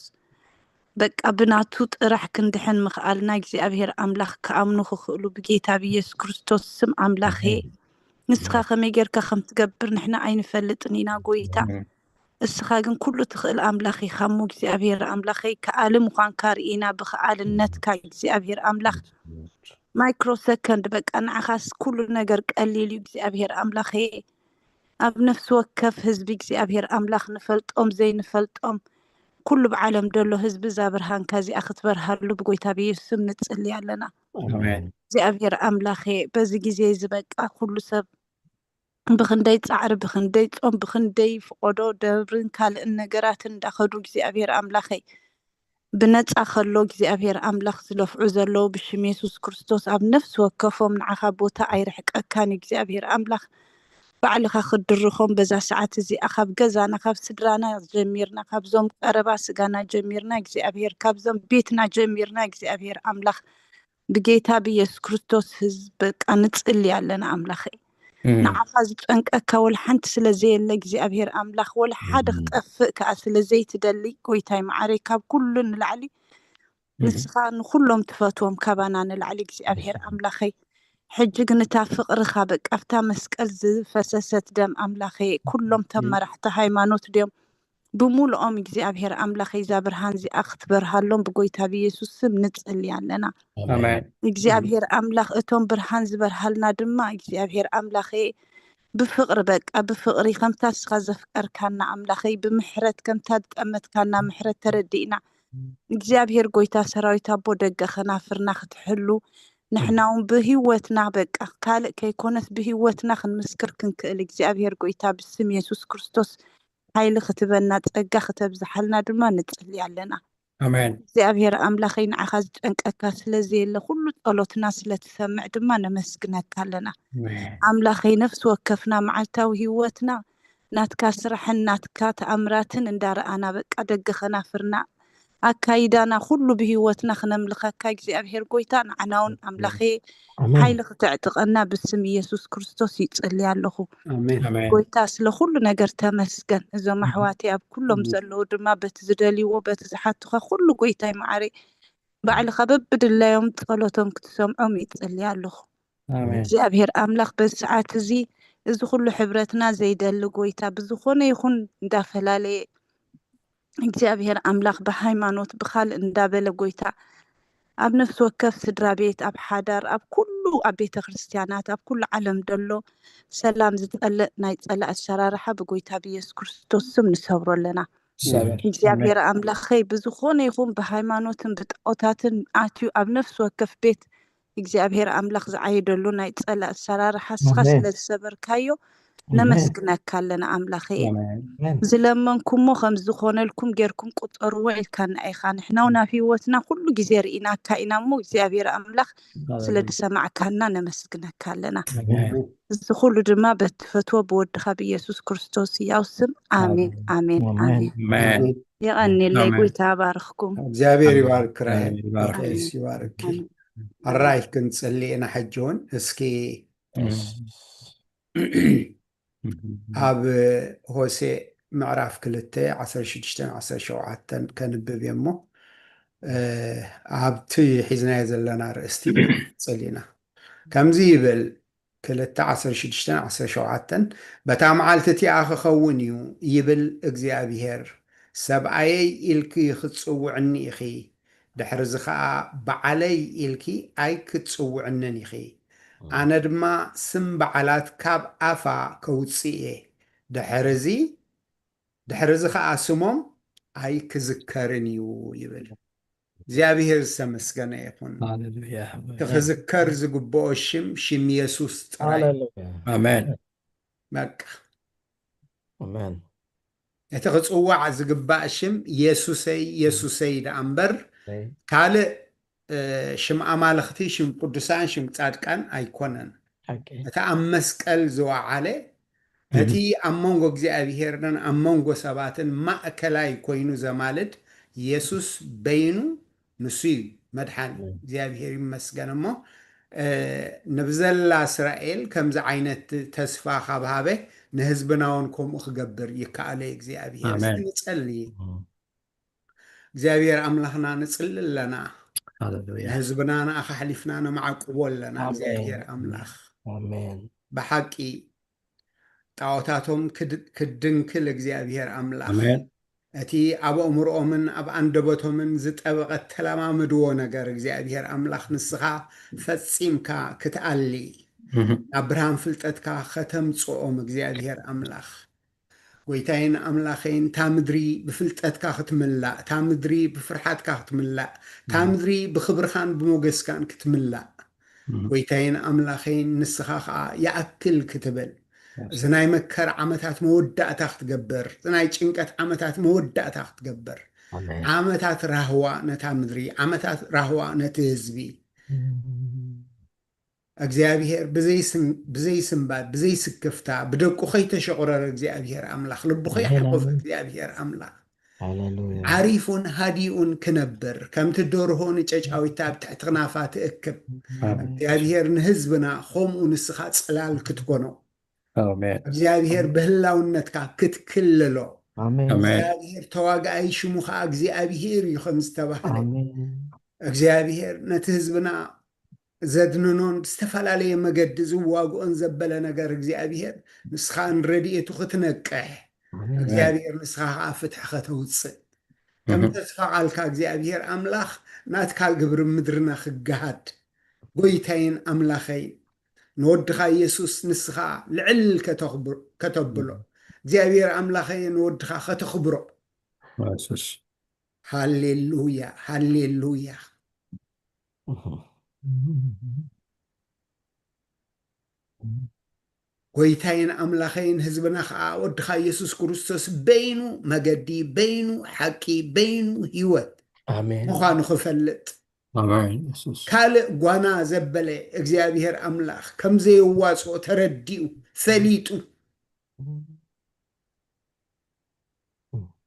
በቃ ብናቱ ጥራሕ ክንድሕን ምኽኣልና እግዚኣብሔር ኣምላኽ ክኣምኑ ክኽእሉ ብጌታ ብየሱስ ክርስቶስ ስም ኣምላኸ ንስኻ ከመይ ጌርካ ከም ትገብር ንሕና ኣይንፈልጥን ኢና ጎይታ እስኻ ግን ኩሉ ትኽእል ኣምላኽ ኢኻ እሞ እግዚኣብሔር ኣምላኸይ ከኣሊ ምዃንካ ርኢና ብኸኣልነትካ እግዚኣብሔር ኣምላኽ ማይክሮ ሰከንድ በቃ ንዓኻስ ኩሉ ነገር ቀሊል እዩ እግዚኣብሔር ኣምላኸይ ኣብ ነፍሲ ወከፍ ህዝቢ እግዚኣብሔር ኣምላኽ ንፈልጦም ዘይንፈልጦም ኩሉ ብዓለም ደሎ ህዝቢ እዛ ብርሃንካ እዚኣ ክትበርሃሉ ብጎይታ ብየሱስ ስም ንጽሊ ኣለና እግዚኣብሔር ኣምላኸ በዚ ግዜ እዚ በቃ ኩሉ ሰብ ብኽንደይ ጻዕሪ ብኽንደይ ጾም ብኽንደይ ፍቆዶ ደብርን ካልእን ነገራትን እንዳኸዱ እግዚኣብሔር ኣምላኸይ ብነጻ ከሎ እግዚኣብሔር ኣምላኽ ዝለፍዑ ዘለዉ ብሽም የሱስ ክርስቶስ ኣብ ነፍሲ ወከፎም ንዓኻ ቦታ ኣይርሕቀካን እግዚኣብሔር ኣምላኽ ባዕልኻ ክትድርኾም በዛ ሰዓት እዚኣ ካብ ገዛና፣ ካብ ስድራና ጀሚርና፣ ካብዞም ቀረባ ስጋና ጀሚርና እግዚኣብሔር፣ ካብዞም ቤትና ጀሚርና እግዚኣብሔር ኣምላኽ፣ ብጌታ ብኢየሱስ ክርስቶስ ህዝብ በቃ ንጽሊ ኣለና ኣምላኸይ። ንዓኻ ዝጨንቀካ ወላ ሓንቲ ስለ ዘየለ እግዚኣብሔር ኣምላኽ፣ ወላ ሓደ ክጠፍእ ከኣ ስለ ዘይትደሊ ጎይታይ መዓረይ፣ ካብ ኩሉ ንላዕሊ ንስኻ ንኹሎም ትፈትዎም ካባና ንላዕሊ እግዚኣብሔር ኣምላኸይ። ሕጂ ግን እታ ፍቕርኻ በቃ ኣብታ መስቀል ዝፈሰሰት ደም ኣምላኸይ፣ ኩሎም ተመራሕቲ ሃይማኖት ድዮም ብምሉኦም እግዚኣብሔር ኣምላኸይ እዛ ብርሃን እዚኣ ክትበርሃሎም ብጎይታ ብኢየሱስ ስም ንጽሊ ኣለና። ኣሜን። እግዚኣብሔር ኣምላኽ እቶም ብርሃን ዝበርሃልና ድማ እግዚኣብሔር ኣምላኸይ ብፍቕሪ በቃ ብፍቕሪ ከምታ ንስኻ ዘፍቀርካና ኣምላኸይ ብምሕረት ከምታ ዝጠመትካና ምሕረት ተረዲእና እግዚኣብሔር ጎይታ ሰራዊት ኣቦ ደገ ከናፍርና ክትሕሉ ንሕና እውን ብህይወትና በቃ ካልእ ከይኮነስ ብህይወትና ክንምስክር ክንክእል እግዚኣብሔር ጎይታ ብስም የሱስ ክርስቶስ ሓይሊ ክትበና ጸጋ ክተብዝሓልና ድማ ንጽሊ ኣለና። ኣሜን። እግዚኣብሔር ኣምላኸይ ንዓኻ ዝጨንቀካ ስለ ዘየለ ኩሉ ጸሎትና ስለ ትሰምዕ ድማ ነመስግነካ ኣለና። ኣምላኸይ ነፍሲ ወከፍና መዓልታዊ ህይወትና ናትካ ስራሕን ናትካ ተኣምራትን እንዳረኣና በቃ ደገ ከናፍርና ኣካይዳና ኩሉ ብህይወትና ክነምልኸካ እግዚኣብሔር ጎይታ ንዓና እውን ኣምላኸይ ሓይሊ ክተዕጥቀና ብስም ኢየሱስ ክርስቶስ ይጽሊ ኣለኹ። ኣሜን። ኣሜን። ጎይታ ስለ ኩሉ ነገር ተመስገን። እዞም ኣሕዋተይ ኣብ ኩሎም ዘለዉ ድማ በቲ ዝደልይዎ በቲ ዝሓቱኻ ኩሉ ጎይታይ መዓረይ ባዕልኻ በብድላዮም ጸሎቶም ክትሰምዖም ይጽሊ ኣለኹ። ኣሜን። እግዚኣብሔር ኣምላኽ በዚ ሰዓት እዚ እዚ ኩሉ ሕብረትና ዘይደሊ ጎይታ ብዝኾነ ይኹን እንዳፈላለየ እግዚኣብሔር ኣምላኽ ብሃይማኖት ብኻልእ እንዳበለ ጎይታ ኣብ ነፍሲ ወከፍ ስድራ ቤት ኣብ ሓዳር ኣብ ኩሉ ኣብ ቤተ ክርስቲያናት ኣብ ኩሉ ዓለም ደሎ ሰላም ዝጸልእ ናይ ጸላእ ኣሰራርሓ ብጎይታ ብኢየሱስ ክርስቶስ ስም ንሰብሮ ኣለና። እግዚኣብሔር ኣምላኸይ ብዝኾነ ይኹን ብሃይማኖትን ብጣዖታትን ኣትዩ ኣብ ነፍሲ ወከፍ ቤት እግዚኣብሔር ኣምላኽ ዝዓየደሉ ናይ ጸላእ ኣሰራርሓ ንስኻ ስለ ዝሰበርካዮ ነመስግነካ ኣለና ኣምላኸ እየ። ዝለመንኩሞ ከም ዝኾነልኩም ጌርኩም ቁጠርዎ ኢልካና ኢኻ። ንሕና እውን ኣብ ህይወትና ኩሉ ግዜ ርኢናካ ኢና እሞ እግዚኣብሔር ኣምላኽ ስለ ዝሰማዕካና ነመስግነካ ኣለና። እዚ ኩሉ ድማ በትፈትዎ ብወድኻ ብኢየሱስ ክርስቶስ ያው ስም ኣሜን ኣሜን ኣሜን። የቐንየለይ። ጎይታ ባርኽኩም። እግዚኣብሔር ይባርክ ራሄል። ኣሜን። ይባርክ። ቀሲስ ይባርክ። ኣሜን። ኣራይ ክንጽሊ ኢና ሕጂ እውን እስኪ ኣብ ሆሴ ምዕራፍ ክልተ ዓሰርተ ሽዱሽተን ዓሰርተ ሸውዓተን ከንብብ እየ እሞ ኣብቲ ሒዝናዮ ዘለና ርእስቲ ጸሊና ከምዚ ይብል ክልተ ዓሰርተ ሽዱሽተን ዓሰርተ ሸውዓተን በታ መዓልቲ እቲኣ ክኸውን እዩ ይብል እግዚኣብሄር ሰብኣየይ ኢልኪ ክትጽውዕኒ ኢኺ ድሕርዚ ኸኣ በዓለይ ኢልኪ ኣይክትጽውዕንን ኢኺ ኣነ ድማ ስም በዓላት ካብ ኣፋ ከውጽእ እየ ድሕርዚ ድሕርዚ ኸኣ ስሞም ኣይክዝከርን እዩ ይብል እግዚኣብሔር ዝተመስገነ ይኹን ክዝከር ዝግብኦ ሽም ሽም የሱስ ጥራይ ኣሜን በቃ ኣሜን እቲ ክፅዋዕ ዝግባእ ሽም የሱሰይ የሱሰይ ደኣ እምበር ካልእ ሽም ኣማልኽቲ ሽም ቅዱሳን ሽም ፃድቃን ኣይኮነን እቲ ኣብ መስቀል ዝወዓለ እቲ ኣብ መንጎ እግዚኣብሄርን ኣብ መንጎ ሰባትን ማእከላይ ኮይኑ ዘማልድ የሱስ በይኑ ንሱ እዩ መድሓኒ እግዚኣብሄር ይመስገን እሞ ንብዘላ እስራኤል ከምዚ ዓይነት ተስፋ ካብ ሃበ ንህዝብና እውን ከምኡ ክገብር ይከኣለ እግዚኣብሄር ንጸሊ እግዚኣብሔር ኣምላኽና ንጽሊ ኣለና ንህዝብና ንኣኻ ሓሊፍና ነማዕቅቦ ኣለና እግዚኣብሔር ኣምላኽ ብሓቂ ጣዖታቶም ክድንክል እግዚኣብሔር ኣምላኽ እቲ ኣብ ኣእምሮኦምን ኣብ ኣንደበቶምን ዝጠበቐ ተለማምድዎ ነገር እግዚኣብሔር ኣምላኽ ንስኻ ፈጺምካ ክትኣሊ ናብ ብርሃን ፍልጠትካ ከተምጽኦም እግዚኣብሔር ኣምላኽ ጎይታይን ኣምላኸይን እታ ምድሪ ብፍልጠትካ ክትምላእ እታ ምድሪ ብፍርሓትካ ክትምላእ እታ ምድሪ ብኽብርኻን ብሞገስካን ክትምላእ ጎይታይን ኣምላኸይን ንስኻ ከዓ ይኣክል ክትብል እዚ ናይ መከር ዓመታት መወዳእታ ክትገብር እዚ ናይ ጭንቀት ዓመታት መወዳእታ ክትገብር ዓመታት ራህዋ ነታ ምድሪ ዓመታት ራህዋ ነቲ ህዝቢ እግዚኣብሔር ብዘይስን-፣ ብዘይስንባድ፣ ብዘይስክፍታ፣ ብደቁ ከይተሸቑረረ እግዚኣብሔር ኣምላኽ፣ ልቡ ከይሓቆፈ እግዚኣብሔር ኣምላኽ፣ ዓሪፉን ሃዲኡን ክነብር፣ ከምቲ ደርሆ ንጨጫዊታ ኣብ ትሕቲ ክናፋ ትእክብ፣ እግዚኣብሔር ንህዝብና ከምኡ ንስኻ ጽላል ክትኮኖ፣ እግዚኣብሔር ብህላውነትካ ክትክልሎ፣ እግዚኣብሔር ተዋጋኣይ ሽሙ ኸዓ እግዚኣብሔር እዩ ከም ዝተባህለ፣ እግዚኣብሔር ነቲ ህዝብና ዘድንኖን ብዝተፈላለየ መገዲ ዝዋግኦን ዘበለ ነገር እግዚኣብሔር ንስኻ ንረድኤቱ ክትነቅሕ፣ እግዚኣብሔር ንስኻ ኸዓ ፍትሒ ከተውፅእ፣ ከም ተስፋ ቃልካ እግዚኣብሔር ኣምላኽ ናትካ ግብሪ ምድርና ክገሃድ፣ ጎይታይን ኣምላኸይን ንወድኻ ኢየሱስ ንስኻ ልዕል ከተኽብር-፣ ከተብሎ፣ እግዚኣብሔር ኣምላኸይ ንወድኻ ከተኽብሮ። ሃሌሉያ፣ ሃሌሉያ። ጎይታይን ኣምላኸይን ህዝብና ኸዓ ወድኻ ኢየሱስ ክርስቶስ በይኑ መገዲ፣ በይኑ ሓቂ፣ በይኑ ህይወት ምዃኑ ክፈልጥ፣ ካልእ ጓና ዘበለ እግዚኣብሔር ኣምላኽ ከም ዘየዋፅኦ ተረዲኡ ፈሊጡ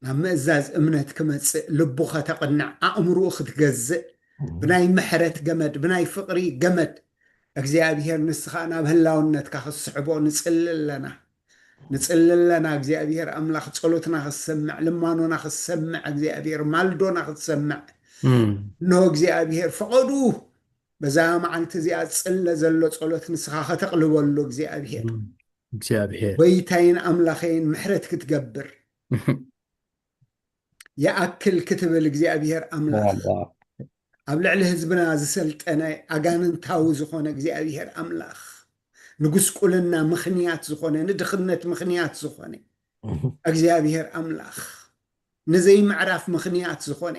ናብ ምእዛዝ እምነት ክመጽእ፣ ልቡ ከተቕንዕ፣ ኣእምሮኡ ክትገዝእ፣ ብናይ ምሕረት ገመድ፣ ብናይ ፍቕሪ ገመድ እግዚኣብሔር ንስኻ ናብ ህላውነትካ ክትስሕቦ ንጽሊ ኣለና። ንጽሊ ኣለና እግዚኣብሔር ኣምላኽ ጸሎትና ክትሰምዕ፣ ልማኖና ክትሰምዕ፣ እግዚኣብሔር ማልዶና ክትሰምዕ። እንሆ እግዚኣብሔር ፈቐዱ በዛ መዓልቲ እዚኣ ዝጽለ ዘሎ ጸሎት ንስኻ ከተቕልበሉ እግዚኣብሔር። እግዚኣብሔር ጎይታይን ኣምላኸይን ምሕረት ክትገብር ይኣክል ክትብል እግዚኣብሔር ኣምላኽ ኣብ ልዕሊ ህዝብና ዝሰልጠነ ኣጋንንታዊ ዝኾነ እግዚኣብሔር ኣምላኽ ንጉስቁልና ምኽንያት ዝኾነ ንድኽነት ምኽንያት ዝኾነ እግዚኣብሔር ኣምላኽ ንዘይምዕራፍ ምኽንያት ዝኾነ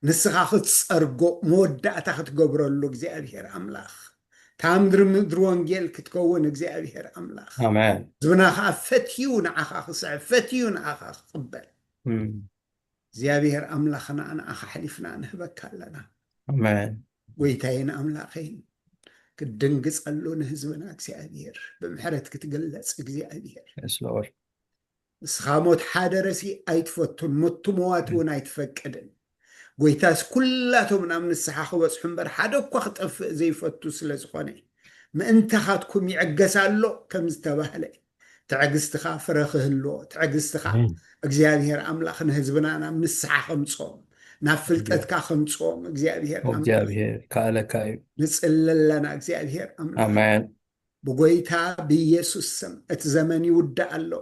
ንስኻ ክትጸርጎ መወዳእታ ክትገብረሉ እግዚኣብሔር ኣምላኽ እታ ምድሪ ምድሪ ወንጌል ክትከውን እግዚኣብሔር ኣምላኽ ኣሜን። ህዝብና ከዓ ፈትዩ ንዓኻ ክስዕብ ፈትዩ ንዓኻ ክቕበል እም፣ እግዚኣብሔር ኣምላኽና ንዓኻ ኣሕሊፍና ንህበካ ኣለና። ኣሜን። ጎይታይን ኣምላኸይን ክትድንግጸሉ ንህዝብና እግዚኣብሔር ብምሕረት ክትግለጽ እግዚኣብሔር Yes, Lord. ንስኻ ሞት ሓደረሲ ኣይትፈቱን፣ ሞት ትመዋት እውን ኣይትፈቅድን። ጎይታስ ኩላቶም ናብ ንስሓ ክበጽሑ እምበር ሓደ እኳ ክጠፍእ ዘይፈቱ ስለ ዝኾነ ምእንታኻትኩም ይዕገስ ኣሎ ከም ዝተባህለ ትዕግስትኻ ፍረ ክህልዎ ትዕግስትኻ እግዚኣብሔር ኣምላኽ ንህዝብና ናብ ንስሓ ከምፅኦም ናብ ፍልጠትካ ከምፅኦም እግዚኣብሔር ኣምላኽ እግዚኣብሔር ከኣለካ እዩ። ንፅሊ ኣለና እግዚኣብሔር ኣምላኽ ኣሜን። ብጎይታ ብኢየሱስ ስም እቲ ዘመን ይውዳእ ኣሎ።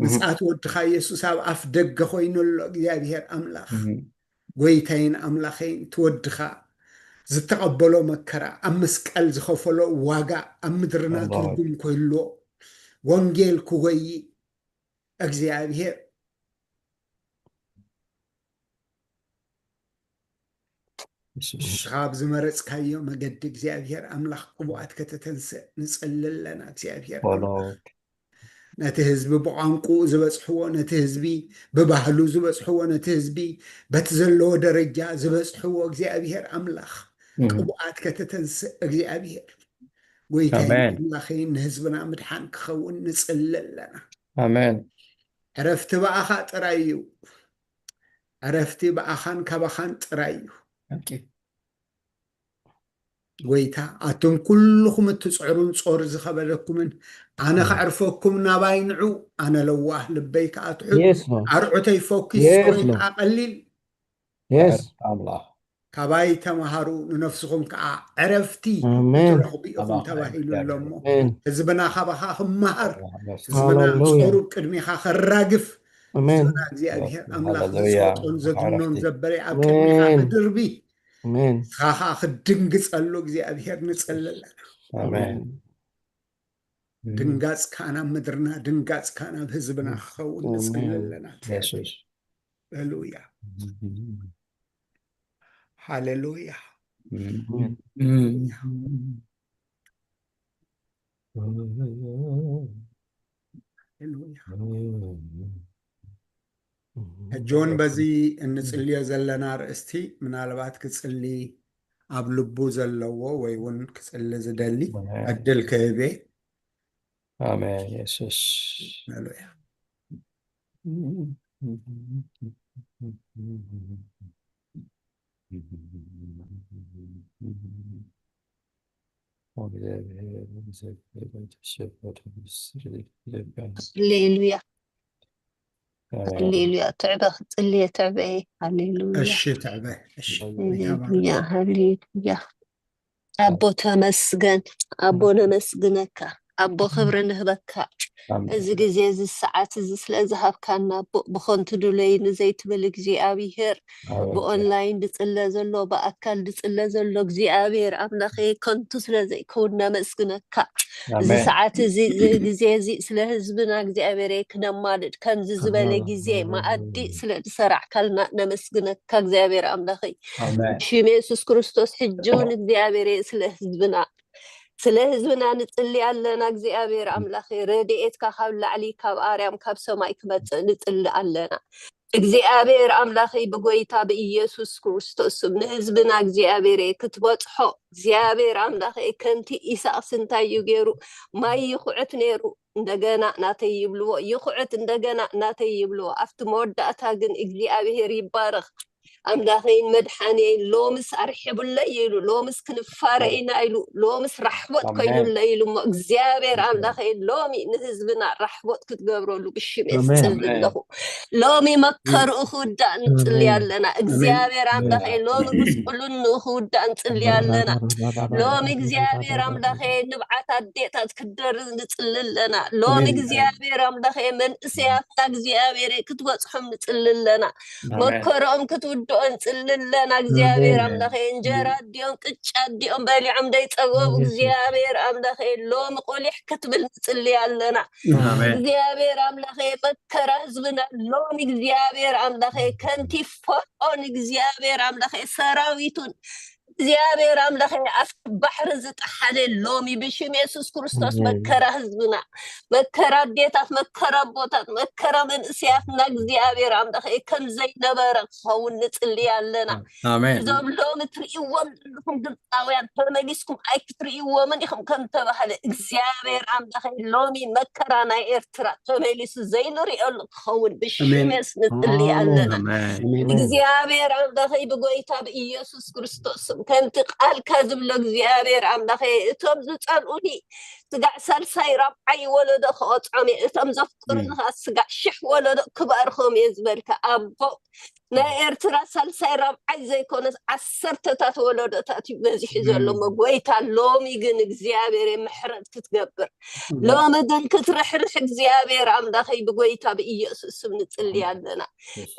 ምጻት ወድኻ ኢየሱስ ኣብ ኣፍ ደገ ኮይኑ ኣሎ። እግዚኣብሔር ኣምላኽ ጎይታይን ኣምላኸይን እቲ ወድኻ ዝተቐበሎ መከራ ኣብ መስቀል ዝኸፈሎ ዋጋ ኣብ ምድርና ትርጉም ክህልዎ ወንጌል ክጎይ እግዚኣብሔር ንስኻ ብዝመረፅካዮ መገዲ እግዚኣብሔር ኣምላኽ ቅቡኣት ከተተንስእ ንፅሊ ኣለና እግዚኣብሔር ኣምላኽ ነቲ ህዝቢ ብቋንቁኡ ዝበፅሕዎ ነቲ ህዝቢ ብባህሉ ዝበፅሕዎ ነቲ ህዝቢ በቲ ዘለዎ ደረጃ ዝበፅሕዎ እግዚኣብሔር ኣምላኽ ቅቡኣት ከተተንስእ እግዚኣብሔር ጎይታይ ኣምላኸይን ንህዝብና ምድሓን ክኸውን ንፅሊ ኣለና ኣሜን። ዕረፍቲ ብኣኻ ጥራይ እዩ። ዕረፍቲ ብኣኻን ካባኻን ጥራይ እዩ። ጎይታ ኣቱም ኩልኹም እትፅዕሩን ፆር ዝኸበደኩምን ኣነ ከዕርፈኩም ናባይ ንዑ ኣነ ለዋህ ልበይ ከዓ ትሑት ኣርዑተይ ፈኪስ ፆረይ ከዓ ቀሊል ኣምላኽ ካባይ ተምሃሩ ንነፍስኹም ከዓ ዕረፍቲ ትረኽቡ ኢኹም ተባሂሉ ኣሎ እሞ ህዝብና ካባኻ ክመሃር ህዝብና ጾሩ ቅድሚኻ ከራግፍ ህዝብና እግዚኣብሔር ኣምላኽ ዝፀጦን ዘድኖን ዘበለ ኣብ ቅድሚኻ ክድርቢ ንስኻ ከዓ ክድንግፀሉ እግዚኣብሔር ንፅሊ ኣለና ድንጋፅካ ናብ ምድርና ድንጋፅካ ናብ ህዝብና ክኸውን ንፅሊ ኣለና ሃሌሉያ ሃሌሉያ ሕጂ እውን በዚ እንፅልዮ ዘለና ርእስቲ ምናልባት ክፅሊ ኣብ ልቡ ዘለዎ ወይ እውን ክጽሊ ዝደሊ ዕድል ክህብ እየ። ኣሜን። የሱስ ሃሌሉያ። ሃሌሉያ። ሃሌሉያ። ትዕበ ክትጽልየ ትዕበ እየ። ሃሌሉያ። እሺ ትዕበ። እሺ ሃሌሉያ። ሃሌሉያ። ኣቦ ተመስገን። ኣቦ ነመስግነካ። ኣቦ ክብሪ ንህበካ። እዚ ግዜ እዚ ሰዓት እዚ ስለ ዝሃብካና ኣቦ ብኸንቱ ድለይኒ ዘይትብል እግዚኣብሄር ብኦንላይን ድጽለ ዘሎ ብኣካል ድጽለ ዘሎ እግዚኣብሄር ኣምላኸ ከንቱ ስለ ዘይከውን ነመስግነካ። እዚ ሰዓት እዚ እዚ ግዜ እዚ ስለ ህዝብና እግዚኣብሄር ክነማልድ ከምዚ ዝበለ ግዜ መኣዲ ስለ ዝሰራዕካልና ነመስግነካ እግዚኣብሄር ኣምላኸ። ሽም የሱስ ክርስቶስ ሕጂ እውን እግዚኣብሄር ስለ ህዝብና ስለ ህዝብና ንጽሊ ኣለና እግዚኣብሔር ኣምላኽ ረድኤትካ ካብ ላዕሊ ካብ ኣርያም ካብ ሰማይ ክመጽእ ንጽሊ ኣለና። እግዚኣብሔር ኣምላኸይ ብጎይታ ብኢየሱስ ክርስቶስ ስም ንህዝብና እግዚኣብሔር ክትበጽሖ እግዚኣብሔር ኣምላኸይ ከምቲ ኢሳቅስ እንታይ እዩ ገይሩ ማይ ይኹዕት ነይሩ እንደገና ናተይ ይብልዎ ይኹዕት እንደገና ናተይ ይብልዎ ኣብቲ መወዳእታ ግን እግዚኣብሔር ይባረኽ ኣምላኸይን መድሓንየይን ሎምስ ኣርሒቡለይ ኢሉ ሎምስ ክንፋረ ኢና ኢሉ ሎምስ ራሕቦት ኮይኑለይ ኢሉ እሞ እግዚኣብሔር ኣምላኸይን ሎሚ ንህዝብና ራሕቦት ክትገብረሉ ብሽም የስፅል ኣለኹ ሎሚ መከርኡ ክውዳእ ንፅሊ ኣለና እግዚኣብሔር ኣምላኸይ ሎሚ ጉስቁልንኡ ክውዳእ ንፅሊ ኣለና ሎሚ እግዚኣብሔር ኣምላኸይ ንብዓት ኣዴታት ክደርዝ ንፅሊ ኣለና ሎሚ እግዚኣብሔር ኣምላኸይ መንእሰያትና እግዚኣብሔር ክትበፅሖም ንፅሊ ኣለና መከሮም ክትውድኦ ንፅሊ ኣለና እግዚኣብሔር ኣምላኸ እንጀራ ኣዲኦም ቅጫ ኣዲኦም በሊዖም ደይፀገቡ እግዚኣብሔር ኣምላኸ ሎሚ ቆሊሕ ክትብል ንፅሊ ኣለና እግዚኣብሔር ኣምላኸ መከራ ህዝብና ሎሚ እግዚኣብሔር ኣምላኸ ከምቲ ፈርዖን እግዚኣብሔር ኣምላኸ ሰራዊቱን እግዚኣብሔር ኣምላኸ ኣብቲ ባሕሪ ዝጠሓለ ሎሚ ብሽም የሱስ ክርስቶስ መከራ ህዝብና መከራ ኣዴታት መከራ ኣቦታት መከራ መንእሰያትና እግዚኣብሔር ኣምላኸ ከም ዘይነበረ ክኸውን ንፅሊ ኣለና እዞም ሎሚ ትርእይዎም ዘለኹም ግብፃውያን ተመሊስኩም ኣይክትርእይዎምን ኢኹም ከም ተባህለ እግዚኣብሔር ኣምላኸ ሎሚ መከራ ናይ ኤርትራ ተመሊሱ ዘይንሪኦ ክኸውን ብሽም የሱስ ንፅሊ ኣለና እግዚኣብሔር ኣምላኸይ ብጎይታ ብኢየሱስ ክርስቶስ ስም ከምቲ ቃልካ ዝብሎ እግዚኣብሔር ኣምላኸይ እቶም ዝፀልኡኒ ስጋዕ ሳልሳይ ራብዓይ ወለዶ ክቐፅዖም እየ እቶም ዘፍቅሩኒ ከዓ ስጋዕ ሽሕ ወለዶ ክባርኾም እየ ዝበልካ ኣቦ ናይ ኤርትራ ሳልሳይ ራብዓይ ዘይኮነስ ዓሰርተታት ወለዶታት እዩ በዚሑ ዘሎ እሞ ጎይታ ሎሚ ግን እግዚኣብሔር ምሕረት ክትገብር ሎሚ ግን ክትርሕርሕ እግዚኣብሔር ኣምላኸይ ብጎይታ ብኢየሱስ ስም ንፅሊ ኣለና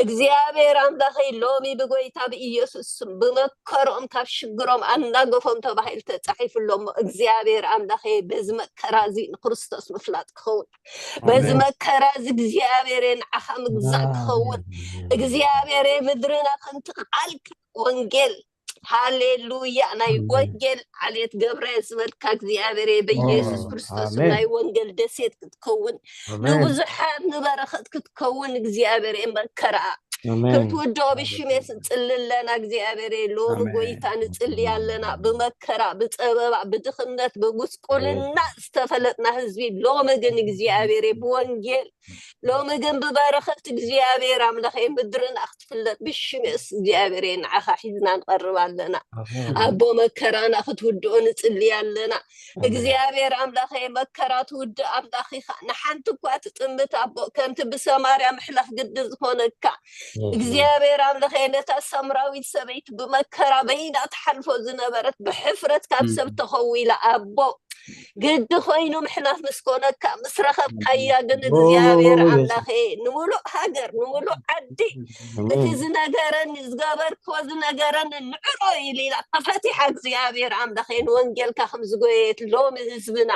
እግዚኣብሔር ኣምላኸይ ሎሚ ብጎይታ ብኢየሱስ ስም ብመከሮም ካብ ሽግሮም ኣናገፎም ተባሂሉ ተፃሒፉ ኣሎ እሞ እግዚኣብሔር ኣምላኸይ በዚ መከራ እዚ ንክርስቶስ ምፍላጥ ክኸውን በዚ መከራ እዚ እግዚኣብሔር ንዓኻ ምግዛእ ክኸውን እግዚኣብሔር ምድርና ከምቲ ቃልካ ወንጌል ሃሌሉያ ናይ ወንጌል ዓሌት ገብረ ዝበልካ እግዚኣብሔር በኢየሱስ ክርስቶስ ናይ ወንጌል ደሴት ክትከውን ንብዙሓት ንበረኸት ክትከውን እግዚኣብሔር መከራ ክትውድኦ ብሽም የስፅልለና እግዚኣብሔር ሎሚ ጎይታ ንፅሊ ኣለና ብመከራ ብፀበባ ብድኽነት ብጉስቁልና ዝተፈለጥና ህዝቢ ሎሚ ግን እግዚኣብሔር ብወንጌል ሎሚ ግን ብበረኸት እግዚኣብሔር ኣምላኸ ምድርና ክትፍለጥ ብሽም የሱስ እግዚኣብሔር ንዓኻ ሒዝና ንቐርብ ኣለና ኣቦ መከራና ክትውድኦ ንፅሊ ኣለና እግዚኣብሔር ኣምላኸ መከራ ትውድእ ኣምላኽ ኢኻ ንሓንቲ እኳ ትጥምት ኣቦ ከምቲ ብሰማርያ ምሕላፍ ግዲ ዝኾነካ እግዚኣብሔር ኣምላኸ ነታ ሰምራዊት ሰበይቲ ብመከራ በይና ትሓልፎ ዝነበረት ብሕፍረት ካብ ሰብ ተኸዊላ ኣቦ ግዲ ኮይኑ ምሕላፍ ምስ ኮነካ ምስ ረኸብካያ ግን እግዚኣብሔር ኣምላኸ ንምሉእ ሃገር ንምሉእ ዓዲ እቲ ዝነገረኒ ዝገበርክዎ ዝነገረኒ ንዕሮ ኢሉ ኢላ ተፈቲሓ እግዚኣብሔር ኣምላኸ ንወንጌልካ ከም ዝጎየት ሎሚ ህዝብና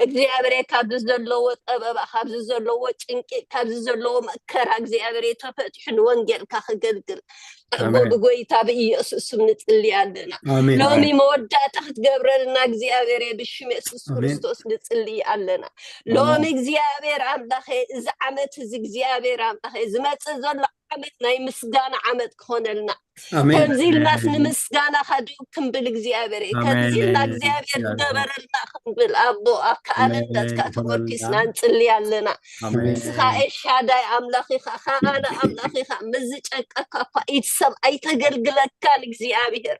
እግዚኣብሔር ካብዚ ዘለዎ ፀበባ ካብዚ ዘለዎ ጭንቂ ካብዚ ዘለዎ መከራ እግዚኣብሔር ተፈቲሑ ንወንጌልካ ክገልግል ኣቦ፣ ብጎይታ ብኢየሱስ ስም ንጽሊ ኣለና። ሎሚ መወዳእታ ክትገብረልና እግዚኣብሔር፣ ብሽም የሱስ ክርስቶስ ንጽሊ ኣለና። ሎሚ እግዚኣብሔር ኣምላኸ፣ እዚ ዓመት እዚ እግዚኣብሔር ኣምላኸ፣ ዝመጽእ ዘሎ ዓመት ናይ ምስጋና ዓመት ክኾነልና። ከምዚ ኢልናስ ንምስጋናኻ ደው ክንብል እግዚኣብሔር፣ ከምዚ ኢልና እግዚኣብሔር ዝገበረልና ክንብል፣ ኣቦ፣ ኣብ ከኣልነትካ ተመርኪስና ንጽሊ ኣለና። ንስኻ ኤልሻዳይ ኣምላኽ ኢኻ፣ ከኣሊ ኣምላኽ ኢኻ። ምስ ዝጨንቀካ እኳ ኢድ ሰብ ኣይተገልግለካን እግዚኣብሔር።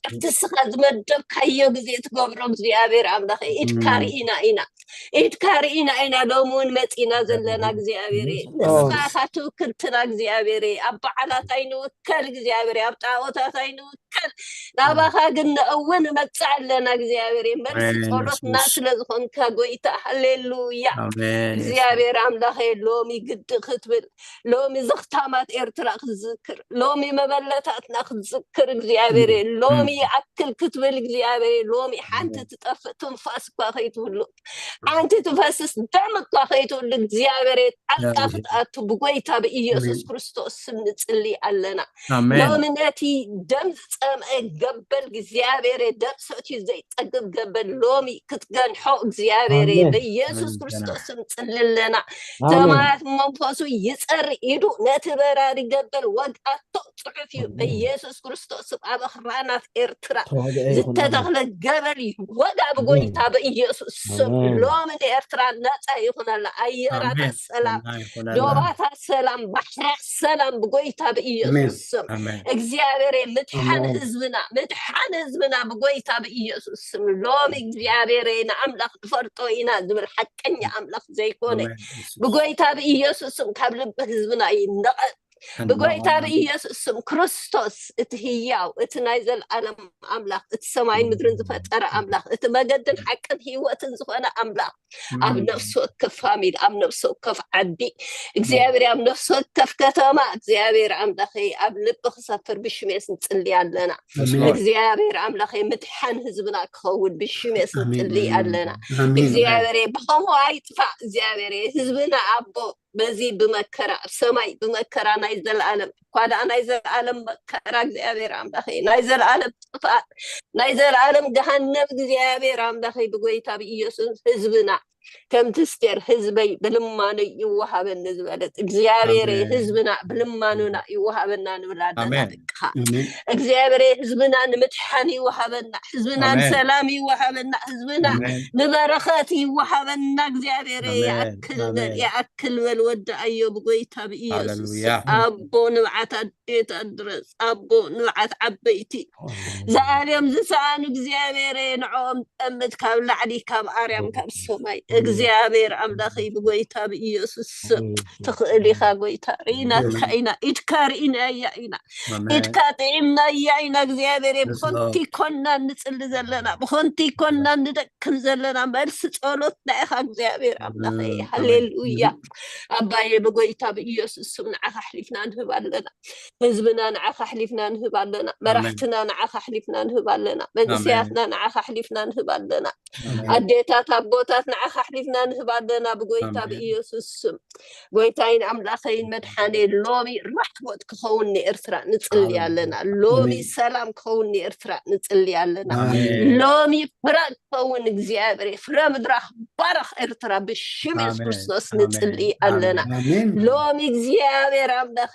ኣብቲ ንስኻ ዝመደብካዮ ግዜ ትገብሮ እግዚኣብሔር ኣምላኽ፣ ኢድካ ርኢና ኢና፣ ኢድካ ርኢና ኢና። ሎሚ እውን መጺና ዘለና እግዚኣብሔር፣ ንስኻ ኢኻ ትውክልትና እግዚኣብሔር። ኣብ በዓላት ኣይንውከል እግዚኣብሔር፣ ኣብ ጣዖታት ኣይንውከል። ናባኻ ግን ንእውን ንመጽእ ኣለና እግዚኣብሔር፣ መልሲ ጸሎትና ስለ ዝኾንካ ጎይታ። ሃሌሉያ። እግዚኣብሔር ኣምላኸ፣ ሎሚ ግዲ ክትብል፣ ሎሚ ዘኽታማት ኤርትራ ክትዝክር፣ ሎሚ መበለታትና ክትዝክር እግዚኣብሔር፣ ሎሚ ይኣክል ክትብል እግዚኣብሔር፣ ሎሚ ሓንቲ ትጠፍእ ትንፋስ እኳ ከይትህሉ፣ ሓንቲ ትፈስስ ደም እኳ ከይትህሉ እግዚኣብሔር፣ ጣልቃ ክትኣቱ ብጎይታ ብኢየሱስ ክርስቶስ ስም ንጽሊ ኣለና። ሎሚ ነቲ ደም ዝጸምአ ገበል እግዚኣብሔር፣ ደም ሰትዩ ዘይጸግብ ገበል ሎሚ ክትገንሖ እግዚኣብሔር፣ ብኢየሱስ ክርስቶስ ስም ጽሊ ኣለና። ሰማያት መንፈሱ ይጸሪ፣ ኢዱ ነቲ በራሪ ገበል ወግኣቶ። ጽሑፍ እዩ። ብኢየሱስ ክርስቶስ ስም ኣብ ኣኽራናት ኤርትራ ዝተተኽለ ገበል ይወጋ ብጎይታ ብኢየሱስ ስም። ሎሚ ንኤርትራ ነጻ ይኹነላ። ኣየራታ ሰላም፣ ዶባታ ሰላም፣ ባሕራ ሰላም ብጎይታ ብኢየሱስ ስም። እግዚኣብሔር፣ ምድሓን ህዝብና፣ ምድሓን ህዝብና ብጎይታ ብኢየሱስ ስም። ሎሚ እግዚኣብሔር፣ ንኣምላኽ ንፈልጦ ኢና ዝብል ሓቀኛ ኣምላኽ ዘይኮነ ብጎይታ ብኢየሱስ ስም ካብ ልቢ ህዝብና ይነቐል። ብጎይታ ብኢየሱስ ስም ክርስቶስ፣ እቲ ህያው፣ እቲ ናይ ዘልኣለም ኣምላኽ፣ እቲ ሰማይን ምድርን ዝፈጠረ ኣምላኽ፣ እቲ መገድን ሓቅን ህይወትን ዝኾነ ኣምላኽ፣ ኣብ ነፍሲ ወከፍ ፋሚሊ፣ ኣብ ነፍሲ ወከፍ ዓዲ እግዚኣብሔር፣ ኣብ ነፍሲ ወከፍ ከተማ እግዚኣብሔር ኣምላኸይ፣ ኣብ ልቢ ክሰፍር ብሽሜስ ንጽሊ ኣለና። እግዚኣብሔር ኣምላኸይ፣ ምድሓን ህዝብና ክኸውን ብሽሜስ ንጽሊ ኣለና። እግዚኣብሔር ብኸምኡ ኣይጥፋእ። እግዚኣብሔር ህዝብና ኣቦ በዚ ብመከራ፣ ኣብ ሰማይ ብመከራ ናይ ዘለኣለም፣ እኳ ደኣ ናይ ዘለኣለም መከራ እግዚኣብሔር ኣምላኸይ፣ ናይ ዘለኣለም ጥፍኣት፣ ናይ ዘለኣለም ገሃነም እግዚኣብሔር ኣምላኸይ፣ ብጎይታ ብኢየሱስ ህዝብና ከምቲ ስቴር ህዝበይ ብልማኖይ ይወሃበኒ ዝበለት እግዚኣብሔር፣ ህዝብና ብልማኖና ይወሃበና ንብል ኣለና። ደቅኻ እግዚኣብሔር ህዝብና ንምድሓን ይወሃበና፣ ህዝብና ንሰላም ይወሃበና፣ ህዝብና ንበረኸት ይወሃበና። እግዚኣብሔር ይኣክል በል፣ ይኣክል በል፣ ወዲ ኣዮ ብጎይታ ብኢየሱስ ኣቦ ንብዓት ኣዴታት ድረስ፣ ኣቦ ንብዓት ዓበይቲ፣ ዝኣልዮም ዝሰኣኑ እግዚኣብሔር ንዕኦም ጠምት ካብ ላዕሊ ካብ ኣርያም ካብ ሰማይ እግዚኣብሔር ኣምላኸይ ብጎይታ ብኢየሱስ ስም ትኽእል ኢኻ ጎይታ። ርኢናትካ ኢና፣ ኢድካ ርኢናያ ኢና፣ ኢድካ ጥዒምናያ ኢና እግዚኣብሔር። ብኸንቲ ኮና ንጽሊ ዘለና፣ ብኸንቲ ኮና ንደክም ዘለና፣ መልሲ ጸሎትና ኢኻ እግዚኣብሔር ኣምላኸይ። ሃሌሉያ። ኣባየ ብጎይታ ብኢየሱስ ስም ንዓኻ ኣሕሊፍና ንህብ ኣለና። ህዝብና ንዓኻ ኣሕሊፍና ንህብ ኣለና። መራሕትና ንዓኻ ኣሕሊፍና ንህብ ኣለና። መንእሰያትና ንዓኻ ኣሕሊፍና ንህብ ኣለና። ኣዴታት ኣቦታት ንዓኻ ኣሕሊፍና ንህብ ኣለና ብጎይታ ብኢየሱስ ስም። ጎይታይን ኣምላኸይን መድሓኔ ሎሚ ራሕወት ክኸውን ንኤርትራ ንጽሊ ኣለና። ሎሚ ሰላም ክኸውን ንኤርትራ ንጽሊ ኣለና። ሎሚ ፍረ ክኸውን እግዚኣብሔር፣ ፍረ ምድራ ክባረኽ ኤርትራ ብሽም የሱስ ክርስቶስ ንጽሊ ኣለና። ሎሚ እግዚኣብሔር ኣምላኸ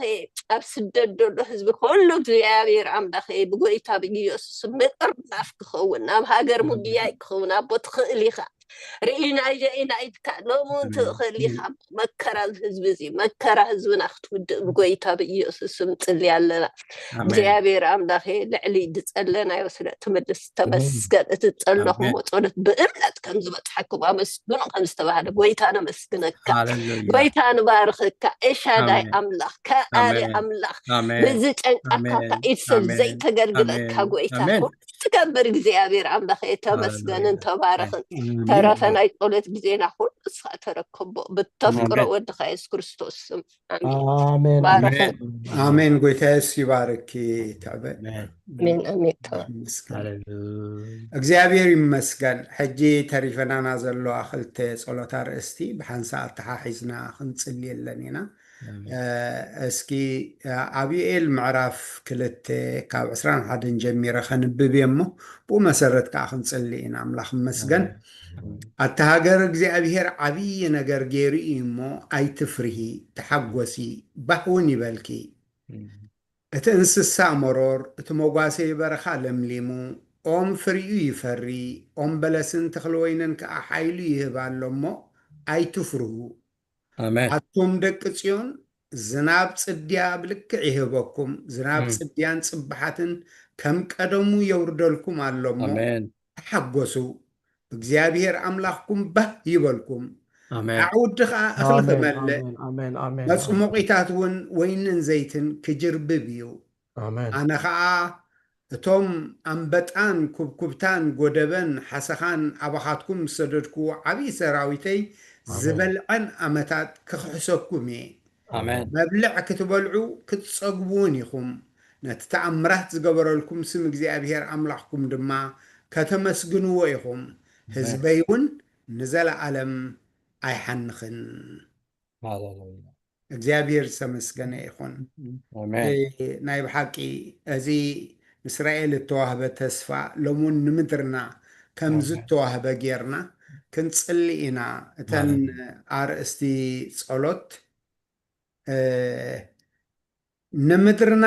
ኣብ ስደት ዘሎ ህዝቢ ኩሉ እግዚኣብሔር ኣምላኸ ብጎይታ ብኢየሱስ ምጥርናፍ ክኸውን፣ ናብ ሃገር ምጉያይ ክኸውን ኣቦ ትኽእል ኢኻ። ርኢናዮ ኢና ኢድካ ሎሚ እውን ትኽእል ኢኻ። መከራ ህዝቢ እዚ መከራ ህዝብና ክትውድእ ብጎይታ ብኢየሱስ ስም ጽሊ ኣለና። እግዚኣብሔር ኣምላኸ ልዕሊ ዝጸለናዮ ስለ ትምልስ ተመስገን። እቲ ዝጸለኹሞ ጸሎት ብእምነት ከም ዝበጽሐኩም ኣመስግኑ ከም ዝተባህለ ጎይታ ነመስግነካ። ጎይታ ንባርኸካ። ኤሻዳይ ኣምላኽ፣ ከኣሊ ኣምላኽ፣ ብዝጨንቀካ ኢድ ሰብ ዘይተገልግለካ ጎይታ ትገብር እግዚኣብሔር ኣምላኸ ተመስገንን ተባረኽን። ተረፈ ናይ ጸሎት ግዜና ኩሉ ንስኻ ተረከቦ። ብተፍቅሮ ወድኻ የሱስ ክርስቶስ ስም ኣሜን። ኣሜን። ባረኸን። ኣሜን። ኣሜን። ጎይታ የሱስ ይባርኪ ትዕበ። ኣሜን። ኣሜን። ተባረኽ። ይመስገን። ሃሌሉያ። እግዚኣብሔር ይመስገን። ሕጂ ተሪፈናና ዘለዋ ክልተ ጸሎት ኣርእስቲ ብሓንሳእ ኣተሓሒዝና ክንጽልየለን ኢና። እስኪ ኣብ ዮኤል ምዕራፍ ክልተ ካብ ዕስራን ሓደን ጀሚረ ከንብብ እየ እሞ፣ ብኡ መሰረት ከዓ ክንጽሊ ኢና። ኣምላኽ ይመስገን። ኣቲ ሃገር፣ እግዚኣብሔር ዓብዪ ነገር ገይሩ እዩ እሞ፣ ኣይትፍርሂ፣ ተሓጎሲ፣ ባህ እውን ይበልኪ። እቲ እንስሳ መሮር፣ እቲ መጓሰይ በረኻ ለምሊሙ፣ ኦም ፍሪኡ ይፈሪ፣ ኦም በለስን ተኽሊ ወይንን ከዓ ሓይሉ ይህብ ኣሎ እሞ፣ ኣይትፍርሁ። ኣቱም ደቂ ጽዮን፣ ዝናብ ጽድያ ብልክዕ ይህበኩም፣ ዝናብ ጽድያን ጽብሓትን ከም ቀደሙ የውርደልኩም ኣሎ እሞ፣ ተሓጎሱ። እግዚኣብሔር ኣምላኽኩም ባህ ይበልኩም። ኣዕውዲ ኸዓ እኽሊ ክመልእ፣ መጽሞቒታት እውን ወይንን ዘይትን ክጅርብብ እዩ። ኣነ ኸዓ እቶም ኣንበጣን ኩብኩብታን ጎደበን ሓሰኻን ኣባኻትኩም ዝሰደድክዎ ዓብዪ ሰራዊተይ ዝበልዐን ኣመታት ክኽሕሰኩም እየ። መብልዕ ክትበልዑ ክትጸግቡ እውን ኢኹም። ነቲ ተኣምራት ዝገበረልኩም ስም እግዚኣብሔር ኣምላኽኩም ድማ ከተመስግንዎ ኢኹም። ህዝበይ እውን ንዘለኣለም ኣይሓንኽን። እግዚኣብሔር ዝተመስገነ ይኹን። ናይ ብሓቂ እዚ ንእስራኤል እተዋህበ ተስፋ ሎሙን ንምድርና ከም ዝተዋህበ ጌርና ክንጽሊ ኢና። እተን ኣርእስቲ ጸሎት ንምድርና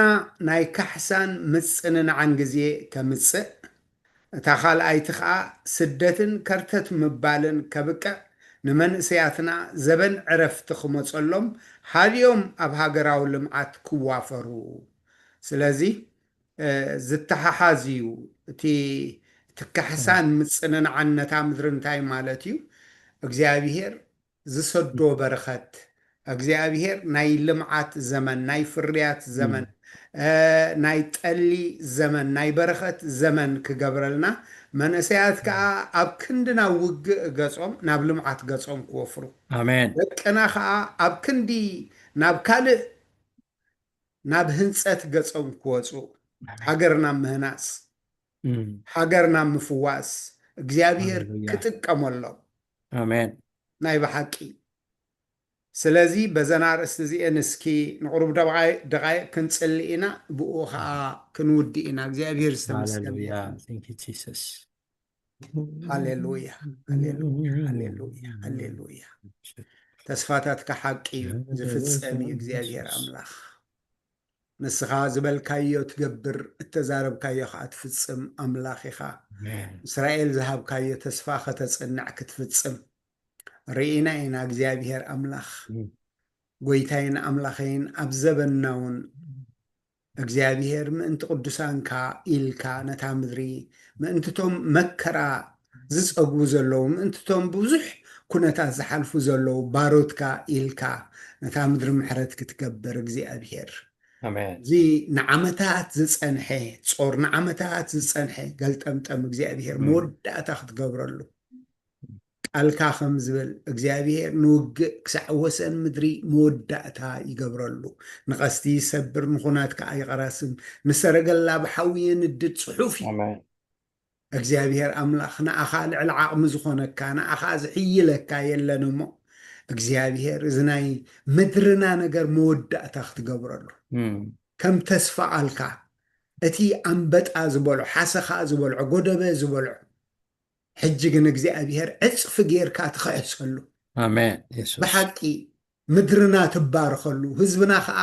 ናይ ካሕሳን ምጽንናዕን ግዜ ከምጽእ፣ እታ ካልኣይቲ ኸኣ ስደትን ከርተት ምባልን ከብቅዕ፣ ንመንእሰያትና ዘበን ዕረፍቲ ክመጸሎም፣ ሃልዮም ኣብ ሃገራዊ ልምዓት ክዋፈሩ። ስለዚ ዝተሓሓዝ እዩ። እቲ እቲ ካሕሳን ምጽንናዕን ነታ ምድሪ እንታይ ማለት እዩ? እግዚኣብሄር ዝሰዶ በረኸት፣ እግዚኣብሄር ናይ ልምዓት ዘመን፣ ናይ ፍርያት ዘመን፣ ናይ ጠሊ ዘመን፣ ናይ በረኸት ዘመን ክገብረልና፣ መንእሰያት ከኣ ኣብ ክንዲ ናብ ውግእ ገጾም ናብ ልምዓት ገጾም ክወፍሩ፣ ኣሜን። ደቅና ከኣ ኣብ ክንዲ ናብ ካልእ ናብ ህንጸት ገጾም ክወጹ፣ ሃገርና ምህናጽ፣ ሃገርና ምፍዋስ እግዚኣብሄር ክጥቀመሎም። ኣሜን። ናይ ብሓቂ ስለዚ በዘን ኣርእስቲ እዚአን እስኪ ንቑሩብ ደቓይቕ ክንጽሊ ኢና፣ ብኡ ኸዓ ክንውዲ ኢና። እግዚኣብሔር ዝተመስገነ ይኹን። ሃሌሉያ፣ ሃሌሉያ፣ ሃሌሉያ፣ ሃሌሉያ። ተስፋታትካ ሓቂ እዩ፣ ዝፍጸም እዩ እግዚኣብሔር ኣምላኽ። ንስኻ ዝበልካዮ ትገብር፣ እተዛረብካዮ ኸዓ ትፍጽም ኣምላኽ ኢኻ። እስራኤል ዝሃብካዮ ተስፋ ኸተጽንዕ ክትፍጽም ርኢና ኢና። እግዚኣብሔር ኣምላኽ ጎይታይን ኣምላኸይን ኣብ ዘበንና እውን እግዚኣብሔር ምእንቲ ቅዱሳንካ ኢልካ ነታ ምድሪ ምእንቲ ቶም መከራ ዝጸግቡ ዘለዉ ምእንቲ ቶም ብዙሕ ኩነታት ዝሓልፉ ዘለዉ ባሮትካ ኢልካ ነታ ምድሪ ምሕረት ክትገብር እግዚኣብሔር ኣሜን። እዚ ንዓመታት ዝጸንሐ ጾር ንዓመታት ዝጸንሐ ገልጠምጠም እግዚኣብሔር መወዳእታ ክትገብረሉ ቃልካ ከም ዝብል እግዚኣብሔር ንውግእ ክሳዕ ወሰን ምድሪ መወዳእታ ይገብረሉ። ንቐስቲ ይሰብር ንኹናት ከዓ ይቐራስም ንሰረገላ ብሓዊ የንድድ ጽሑፍ እዩ። እግዚኣብሔር ኣምላኽ ንኣኻ ልዕሊ ዓቕሚ ዝኾነካ ንኣኻ ዝሕይለካ የለን እሞ እግዚኣብሔር እዚ ናይ ምድርና ነገር መወዳእታ ክትገብረሉ ከም ተስፋ ቃልካ እቲ ኣንበጣ ዝበልዖ ሓሰኻ ዝበልዖ ጎደበ ዝበልዖ ሕጂ ግን እግዚኣብሔር ዕፅፊ ጌርካ ትኽሕሰሉ ኣሜን የሱስ። ብሓቂ ምድርና ትባረኸሉ ህዝብና ከዓ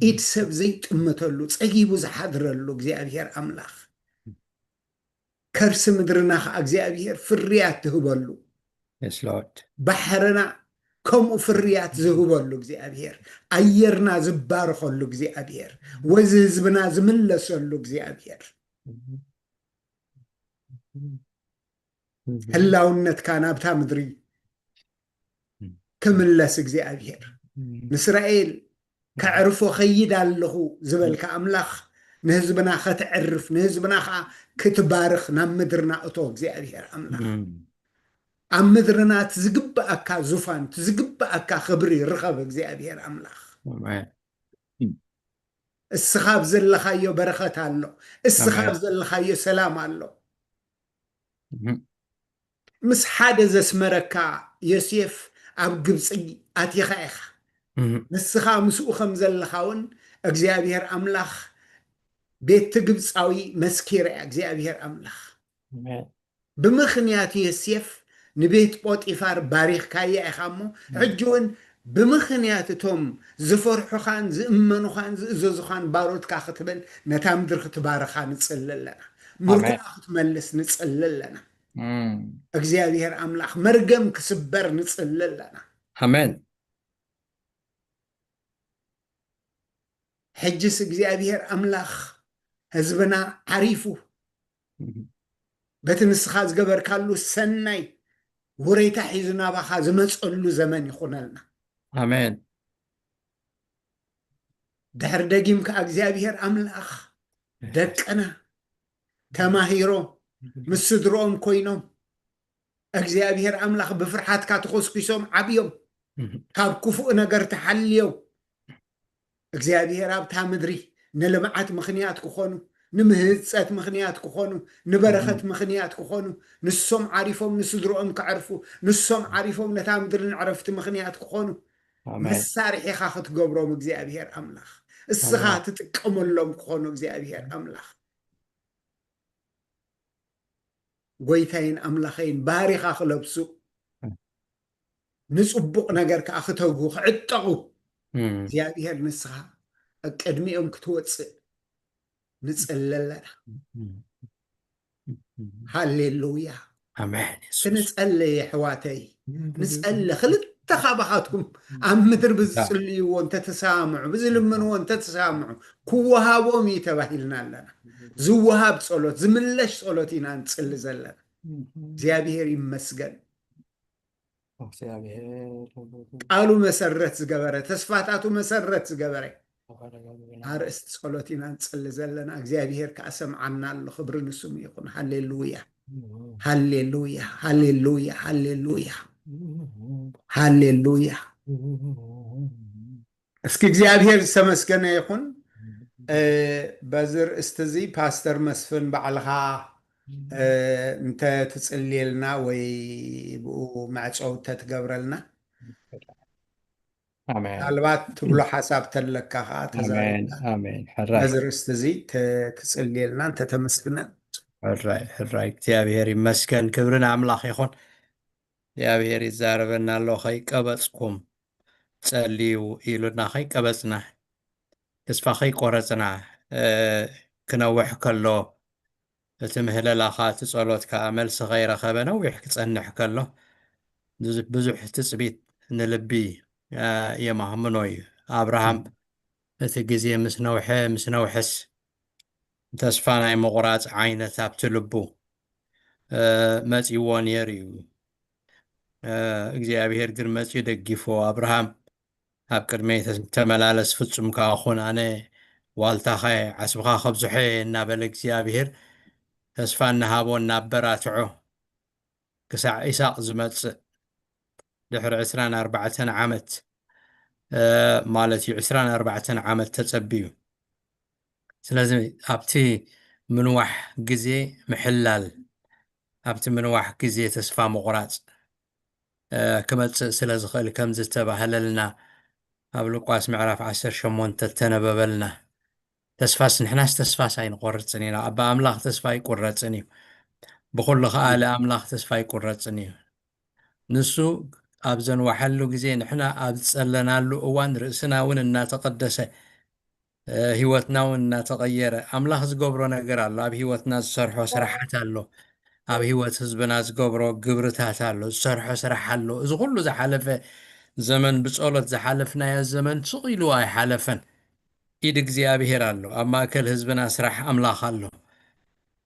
ኢድ ሰብ ዘይጥመተሉ ፀጊቡ ዝሓድረሉ እግዚኣብሔር ኣምላኽ ከርሲ ምድርና ከዓ እግዚኣብሔር ፍርያት ትህበሉ Yes, Lord. ባሕርና ከምኡ ፍርያት ዝህበሉ እግዚኣብሔር ኣየርና ዝባርኸሉ እግዚኣብሔር ወዚ ህዝብና ዝምለሰሉ እግዚኣብሔር ህላውነትካ ናብታ ምድሪ ክምለስ እግዚኣብሔር ንእስራኤል ከዕርፎ ኸይድ ኣለኹ ዝበልካ ኣምላኽ ንህዝብና ከተዕርፍ ንህዝብና ከዓ ክትባርኽ ናብ ምድርና እቶ እግዚኣብሔር ኣምላኽ ኣብ ምድርና እቲ ዝግብኣካ ዙፋን እቲ ዝግብኣካ ክብሪ ርኸብ እግዚኣብሔር ኣምላኽ እስኻ ኣብ ዘለኻዮ በረኸት ኣሎ እስኻ ኣብ ዘለኻዮ ሰላም ኣሎ ምስ ሓደ ዘስመረካ ዮሴፍ ኣብ ግብፂ ኣቲኻ ኢኻ እህ፣ ንስኻ ምስኡ ከም ዘለኻ እውን እግዚኣብሔር ኣምላኽ ቤት ግብፃዊ መስኪረ እያ እግዚኣብሔር ኣምላኽ። ኣሜን። ብምኽንያት ዮሴፍ ንቤት ጶጢፋር ባሪኽካያ ኢኻ እሞ፣ ሕጂ እውን ብምኽንያት እቶም ዝፈርሑኻን ዝእመኑኻን ዝእዘዙኻን ባሮትካ ክትብል ነታ ምድሪ ክትባርኻ ንጽሊ ኣለና። ምርኮኣ ኣሜን። ክትመልስ ንጽሊ ኣለና። እም፣ እግዚኣብሔር ኣምላኽ መርገም ክስበር ንጽሊ ኣለና። ኣሜን። ሕጅስ እግዚኣብሔር ኣምላኽ ህዝብና ዓሪፉ እም፣ በቲ ንስኻ ዝገበርካሉ ሰናይ ውረይታ ሒዙ ናባኻ ዝመጸሉ ዘመን ይኹነልና። ኣሜን። ድሕሪ ደጊም ከኣ እግዚኣብሔር ኣምላኽ ደቅና ተማሂሮም ምስ ስድርኦም ኮይኖም እግዚኣብሔር ኣምላኽ ብፍርሓትካ ተኾስኲሶም ዓብዮም እም፣ ካብ ክፉእ ነገር ተሓልዮም እግዚኣብሔር ኣብታ ምድሪ ንልምዓት ምኽንያት ክኾኑ ንምህጸት ምኽንያት ክኾኑ ንበረኸት ምኽንያት ክኾኑ ንሶም ዓሪፎም ንስድርኦም ከዕርፉ ንሶም ዓሪፎም ነታ ምድሪ ንዕረፍቲ ምኽንያት ክኾኑ ኣሜን። መሳርሒኻ ክትገብሮም እግዚኣብሔር ኣምላኽ እስኻ ኣሜን። ትጥቀመሎም ክኾኑ እግዚኣብሔር ኣምላኽ ጎይታይን ኣምላኸይን ባህሪኻ ክለብሱ ንጽቡቕ ነገር ከዓ ክተግሁ ክዕጠቑ እም፣ እግዚኣብሔር ንስኻ ኣብ ቅድሚኦም ክትወፅእ ንጽሊ ኣለና። እም፣ እም፣ ሃሌሉያ። ኣሜን። የሱስ። ክንጸሊ የሕዋተይ ንጸሊ ክልተ ካባኻትኩም ኣብ ምድሪ ብዝጽልይዎ እንተተሰማምዑ ብዝልምንዎ እንተተሰማምዑ ክወሃቦም እዩ ተባሂልና ኣለና። ዝወሃብ ጸሎት ዝምለሽ ጸሎት ኢና ንጽሊ ዘለና። እግዚኣብሔር ይመስገን። እግዚኣብሔር ቃሉ መሰረት ዝገበረ ተስፋታቱ መሰረት ዝገበረ ኣርእስቲ ጸሎት ኢና ንጽሊ ዘለና እግዚኣብሔር ከዓ ሰምዓና ኣሎ ክብሪ ንስሙ ይኹን ሃሌሉያ ሃሌሉያ ሃሌሉያ ሃሌሉያ ሃሌሉያ እስኪ እግዚኣብሔር ዝተመስገነ ይኹን በዚ ርእስቲ እዚ ፓስተር መስፍን ባዕልኻ እንተ ትጽልየልና ወይ ብኡ መዕጸዊ እንተ ትገብረልና ኣሜን ምናልባት ትብሎ ሓሳብ ተለካ ከዓ ኣሜን ተዛረብና ኣሜን ሕራይ በዚ ርእስቲ እዚ ተ- ትጽልየልና እንተ ተመስግነን ሕራይ ሕራይ እግዚኣብሔር ይመስገን ክብሪ ንኣምላኽ ይኹን እግዚኣብሔር ይዛረበና ኣሎ ከይቀበጽኩም ጸልዩ ኢሉና ከይቀበጽና ተስፋ ከይቆረጽና እ፣ ክነውሕ ከሎ እቲ ምህለላኻ እቲ ጸሎት ከዓ መልሲ ከይረኸበ ነዊሕ ክጸንሕ ከሎ ብዙ- ብዙሕ ትጽቢት ንልቢ እ፣ የማህምኖ እዩ ኣብርሃም እቲ ግዜ ምስ ነውሐ ምስ ነውሐስ ተስፋ ናይ ምቑራጽ ዓይነት ኣብቲ ልቡ እ፣ መጺዎ ነይሩ እዩ እ፣ እግዚኣብሔር ግን መጺኡ ደጊፎ ኣብርሃም ኣብ ቅድመይ ተ- ተመላለስ ፍጹም ከኣ ኹን ኣነ ዋልታኸ ዓስብኻ ከብዝሖ እየ እናበለ እግዚኣብሔር ተስፋ እናሃቦ እናበራትዖ ክሳዕ ኢሳቅ ዝመጽእ ድሕሪ ዕስራን ኣርባዕተን ዓመት እ፣ ማለት እዩ ዕስራን ኣርባዕተን ዓመት ተጸብዩ ስለዚ ኣብቲ ምንዋሕ ግዜ ምሕላል ኣብቲ ምንዋሕ ግዜ ተስፋ ምቑራጽ እ፣ ክመጽእ ስለ ዝኽእል ከም ዝተባህለልና ኣብ ሉቃስ ምዕራፍ ዓሰርተ ሸሞንተ እተነበበልና ተስፋስ ንሕናስ ተስፋስ ኣይንቆርጽን ኢና ኣብ ኣምላኽ ተስፋ ኣይቁረጽን እዩ ብኹሉ ከኣለ ኣምላኽ ተስፋ ኣይቁረጽን እዩ ንሱ ኣብ ዘንዋሐሉ ግዜ ንሕና ኣብ ዝጸለናሉ እዋን ርእስና እውን እናተቐደሰ እ፣ ህይወትና እውን እናተቐየረ ኣምላኽ ዝገብሮ ነገር ኣሎ ኣብ ህይወትና ዝሰርሖ ስራሓት ኣሎ ኣብ ህይወት ህዝብና ዝገብሮ ግብርታት ኣሎ ዝሰርሖ ስራሕ ኣሎ እዚ ኩሉ ዝሓለፈ ዘመን ብጸሎት ዝሓለፍናዮ ዘመን ስቕ ኢሉ ኣይሓለፈን ኢድ እግዚኣብሄር ኣሎ ኣብ ማእከል ህዝብና ስራሕ ኣምላኽ ኣሎ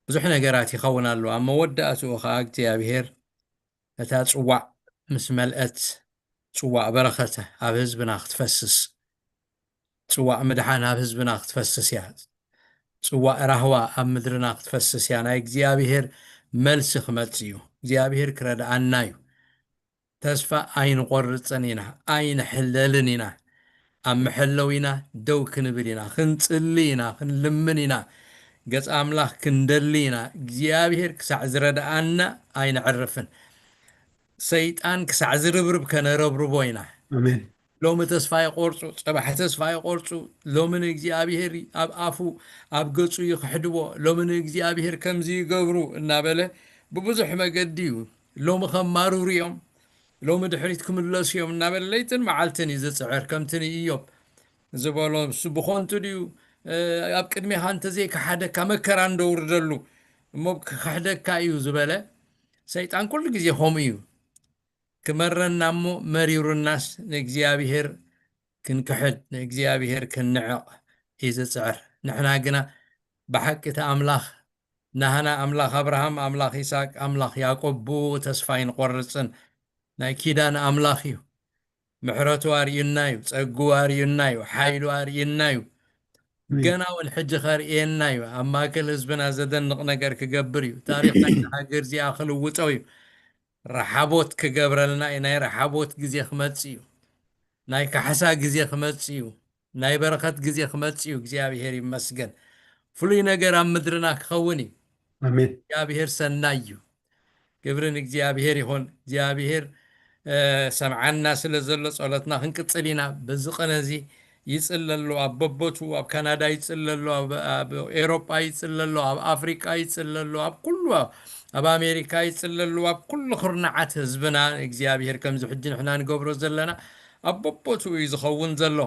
ብዙሕ ነገራት ይኸውን ኣሎ ኣብ መወዳእትኡ ከዓ እግዚኣብሄር እታ ጽዋዕ ምስ መልአት ጽዋዕ በረኸት ኣብ ህዝብና ክትፈስስ ጽዋዕ ምድሓን ኣብ ህዝብና ክትፈስስ እያ ጽዋዕ ራህዋ ኣብ ምድርና ክትፈስስ እያ ናይ እግዚኣብሄር መልሲ ክመጽእ እዩ እግዚኣብሄር ክረድኣና እዩ ተስፋ ኣይንቆርጽን ኢና ኣይንሕለልን ኢና ኣብ መሐለዊና ደው ክንብል ኢና ክንጽሊ ኢና ክንልምን ኢና ገጽ ኣምላኽ ክንደሊ ኢና እግዚኣብሄር ክሳዕ ዝረድኣና ኣይንዕርፍን ሰይጣን ክሳዕ ዝርብርብ ከነረብርቦ ኢና ኣሜን ሎሚ ተስፋ ይቆርጹ፣ ጽባሕ ተስፋ ይቆርጹ። ሎሚ ንእግዚኣብሔር ኣብ ኣፉ ኣብ ገጹ ይኽሕድዎ፣ ሎሚ ንእግዚኣብሔር ከምዚ ይገብሩ እናበለ ብብዙሕ መገዲ እዩ። ሎሚ ከማርሩ እዮም፣ ሎሚ ድሕሪት ክምለሱ እዮም እናበለ ለይትን መዓልትን እዩ ዝጽዕር። ከምቲ ንኢዮብ ዝበሎ፣ እሱ ብኾንቱ ድዩ ኣብ ቅድሜኻ እንተዘይከሓደካ መከራ እንደውርደሉ እሞ ክኽሕደካ እዩ ዝበለ ሰይጣን ኩሉ ግዜ ከምኡ እዩ። ክመረና እሞ መሪሩናስ ንእግዚኣብሔር ክንክሕድ ንእግዚኣብሔር ክንንዕቕ እዩ ዝጽዕር። ንሕና ግና ብሓቂ እቲ ኣምላኽ ናህና ኣምላኽ ኣብርሃም፣ ኣምላኽ ይስሐቅ፣ ኣምላኽ ያዕቆብ ብኡ ተስፋ ኣይንቆርጽን። ናይ ኪዳን ኣምላኽ እዩ። ምሕረቱ ኣርእዩና እዩ፣ ጸግኡ ኣርእዩና እዩ፣ ሓይሉ ኣርእዩና እዩ። ገና እውን ሕጂ ከርእየና እዩ። ኣብ ማእከል ህዝብና ዘደንቕ ነገር ክገብር እዩ። ታሪኽ ናይዛ ሃገር እዚኣ ክልውጦ እዩ። ረሓቦት ክገብረልና እዩ። ናይ ረሓቦት ግዜ ክመጽእ እዩ። ናይ ካሕሳ ግዜ ክመጽእ እዩ። ናይ በረኸት ግዜ ክመጽእ እዩ። እግዚኣብሔር ይመስገን። ፍሉይ ነገር ኣብ ምድርና ክኸውን እዩ። ኣሜን። እግዚኣብሔር ሰናይ እዩ። ክብሪ ንእግዚኣብሔር ይኹን። እግዚኣብሔር ሰምዓና ስለ ዘሎ ጸሎትና ክንቅጽል ኢና። በዚ ቅነ እዚ ይጽለሎ ኣብ በቦቱ ኣብ ካናዳ ይጽለሎ ኣብ ኤሮጳ ይጽለሎ ኣብ ኣፍሪቃ ይጽለሎ ኣብ ኩሉ ኣብ ኣሜሪካ ይጽለሎ ኣብ ኩሉ ኩርናዓት ህዝብና እግዚኣብሔር ከምዚ ሕጂ ንሕና ንገብሮ ዘለና ኣብ በቦቱ እዩ ዝኸውን ዘሎ።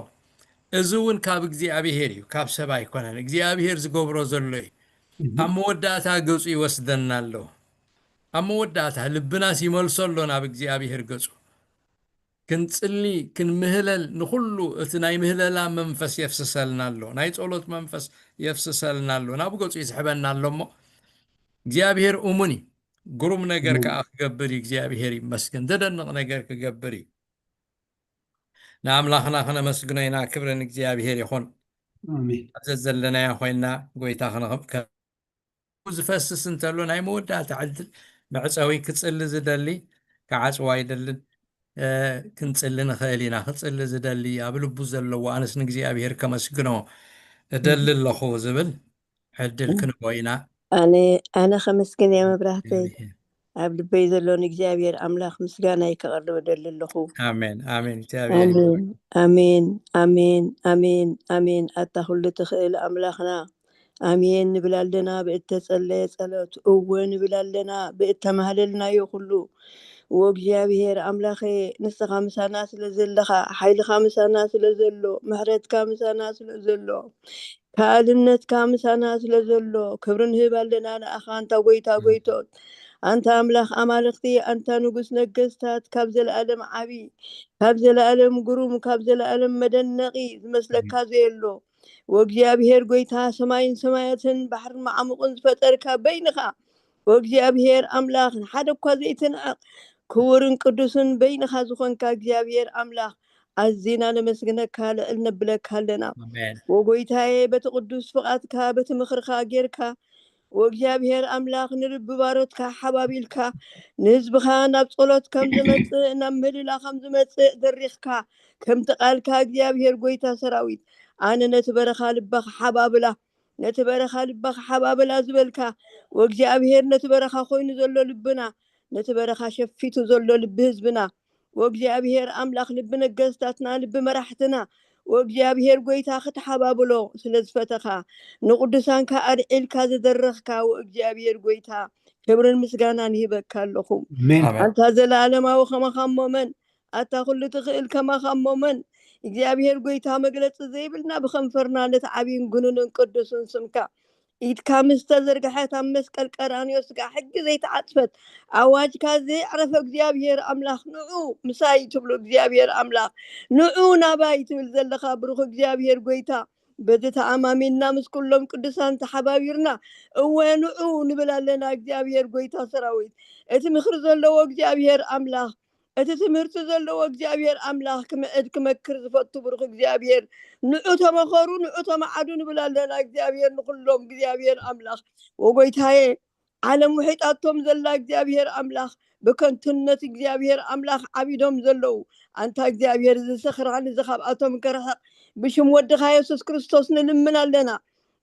እዚ እውን ካብ እግዚኣብሔር እዩ፣ ካብ ሰብ ኣይኮነን። እግዚኣብሔር ዝገብሮ ዘሎ እዩ። ኣብ መወዳእታ ገጹ ይወስደና ኣሎ። ኣብ መወዳእታ ልብናስ ይመልሶ ኣሎ ናብ እግዚኣብሔር ገጹ። ክንጽሊ ክንምህለል ንኹሉ እቲ ናይ ምህለላ መንፈስ የፍስሰልና ኣሎ፣ ናይ ጸሎት መንፈስ የፍስሰልና ኣሎ፣ ናብ ገጹ ይስሕበና ኣሎ። እሞ እግዚኣብሔር እሙን እዩ፣ ግሩም ነገር ከዓ ክገብር እዩ። እግዚኣብሔር ይመስገን፣ ዘደንቕ ነገር ክገብር እዩ። ንኣምላኽና ክነመስግኖ ኢና። ክብሪ ንእግዚኣብሔር ይኹን። ኣሜን። ኣብ ዘዘለናዮ ኮይና ጎይታ ዝፈስስ እንተሎ ናይ መወዳእታ ዕድል መዕፀዊ ክፅሊ ዝደሊ ክዓፅዋ ኣይደልን። ክንፅሊ ንኽእል ኢና። ክፅሊ ዝደሊ ኣብ ልቡ ዘለዎ ኣነስ ንእግዚኣብሔር ከመስግኖ እደሊ ኣለኹ ዝብል ዕድል ክንቦ ኢና። ኣነ ኣነ ከመስግን እየ መብራህተይ። ኣብ ልበይ ዘሎ ንእግዚኣብሔር ኣምላኽ ምስጋናይ ከቕርብ እደሊ ኣለኹ። ኣሜን ኣሜን። እግዚኣብሔር ኣሜን ኣሜን ኣሜን ኣሜን ኣሜን። ኣታ ኩሉ ትኽእል ኣምላኽና ኣሜን ንብል ኣለና። ብእተጸለየ ጸሎት እወ ንብል ኣለና። ብእተማህለልናዮ ኩሉ እወ እግዚኣብሔር ኣምላኸ ንስኻ ምሳና ስለ ዘለኻ፣ ሓይልኻ ምሳና ስለ ዘሎ፣ ምሕረትካ ምሳና ስለ ዘሎ፣ ከኣልነትካ ምሳና ስለ ዘሎ ክብሪ ንህብ ኣለና ንኣኻ ኣንታ ጎይታ ጎይቶት ኣንታ ኣምላኽ ኣማልኽቲ ኣንታ ንጉስ ነገስታት ካብ ዘለኣለም ዓቢ ካብ ዘለኣለም ግሩም ካብ ዘለኣለም መደነቒ ዝመስለካ ዘየሎ ወእግዚኣብሔር ጎይታ ሰማይን ሰማያትን ባሕርን መዓሙቕን ዝፈጠርካ በይንኻ ወእግዚኣብሔር ኣምላኽ ንሓደ እኳ ዘይትንዕቕ ክቡርን ቅዱስን በይንኻ ዝኾንካ እግዚኣብሔር ኣምላኽ ኣዚና ነመስግነካ ልዕል ነብለካ ኣለና። ወጎይታዬ በቲ ቅዱስ ፍቓድካ በቲ ምኽርኻ ጌርካ ወእግዚኣብሔር ኣምላኽ ንልቢ ባሮትካ ሓባቢልካ ንህዝብኻ ናብ ጸሎት ከም ዝመጽእ ናብ ምህልላ ከም ዝመጽእ ደሪኽካ ከምቲ ቃልካ እግዚኣብሔር ጎይታ ሰራዊት ኣነ ነቲ በረኻ ልባ ክሓባብላ ነቲ በረኻ ልባ ክሓባብላ ዝበልካ ወእግዚኣብሔር ነቲ በረኻ ኮይኑ ዘሎ ልብና ነቲ በረኻ ሸፊቱ ዘሎ ልቢ ህዝብና ወእግዚኣብሔር ኣምላኽ ልቢ ነገስታትና ልቢ መራሕትና ወእግዚኣብሔር ጎይታ ክትሓባብሎ ስለ ዝፈተኻ ንቅዱሳንካ ኣልዒልካ ዝደረኽካ ወእግዚኣብሔር ጎይታ ክብርን ምስጋናን ይህበካ ኣለኹ። ኣንታ ዘለኣለማዊ ከማኻ እሞ መን ኣታ ኩሉ ትኽእል ከማኻ እሞ መን እግዚኣብሔር ጎይታ መግለፂ ዘይብልና ብከንፈርና ነቲ ዓብይን ግኑንን ቅዱስን ስምካ ኢድካ ምስ ተዘርግሐት ኣብ መስቀል ቀራንዮ ስጋ ሕጊ ዘይተዓፅፈት ኣዋጅካ ዘየዕረፈ እግዚኣብሔር ኣምላኽ ንዑ ምሳይ ትብሎ እግዚኣብሔር ኣምላኽ ንዑ ናባይ ትብል ዘለኻ ብሩኽ እግዚኣብሔር ጎይታ በዚ ተኣማሚንና ምስ ኩሎም ቅዱሳን ተሓባቢርና እወ ንዑ ንብል ኣለና እግዚኣብሔር ጎይታ ሰራዊት እቲ ምኽሪ ዘለዎ እግዚኣብሔር ኣምላኽ እቲ ትምህርቲ ዘለዎ እግዚኣብሔር ኣምላኽ ክምዕድ ክመክር ዝፈቱ ብሩኽ እግዚኣብሔር ንዑ ተመኸሩ ንዑ ተመዓዱ ንብል ኣለና እግዚኣብሔር ንኩሎም እግዚኣብሔር ኣምላኽ ወጎይታየ ዓለም ውሒጣቶም ዘላ እግዚኣብሔር ኣምላኽ ብከንቱነት እግዚኣብሔር ኣምላኽ ዓቢዶም ዘለዉ ኣንታ እግዚኣብሔር እዚ ስኽራን እዚ ካብኣቶም ክርሕቕ ብሽም ወድኻ የሱስ ክርስቶስ ንልምን ኣለና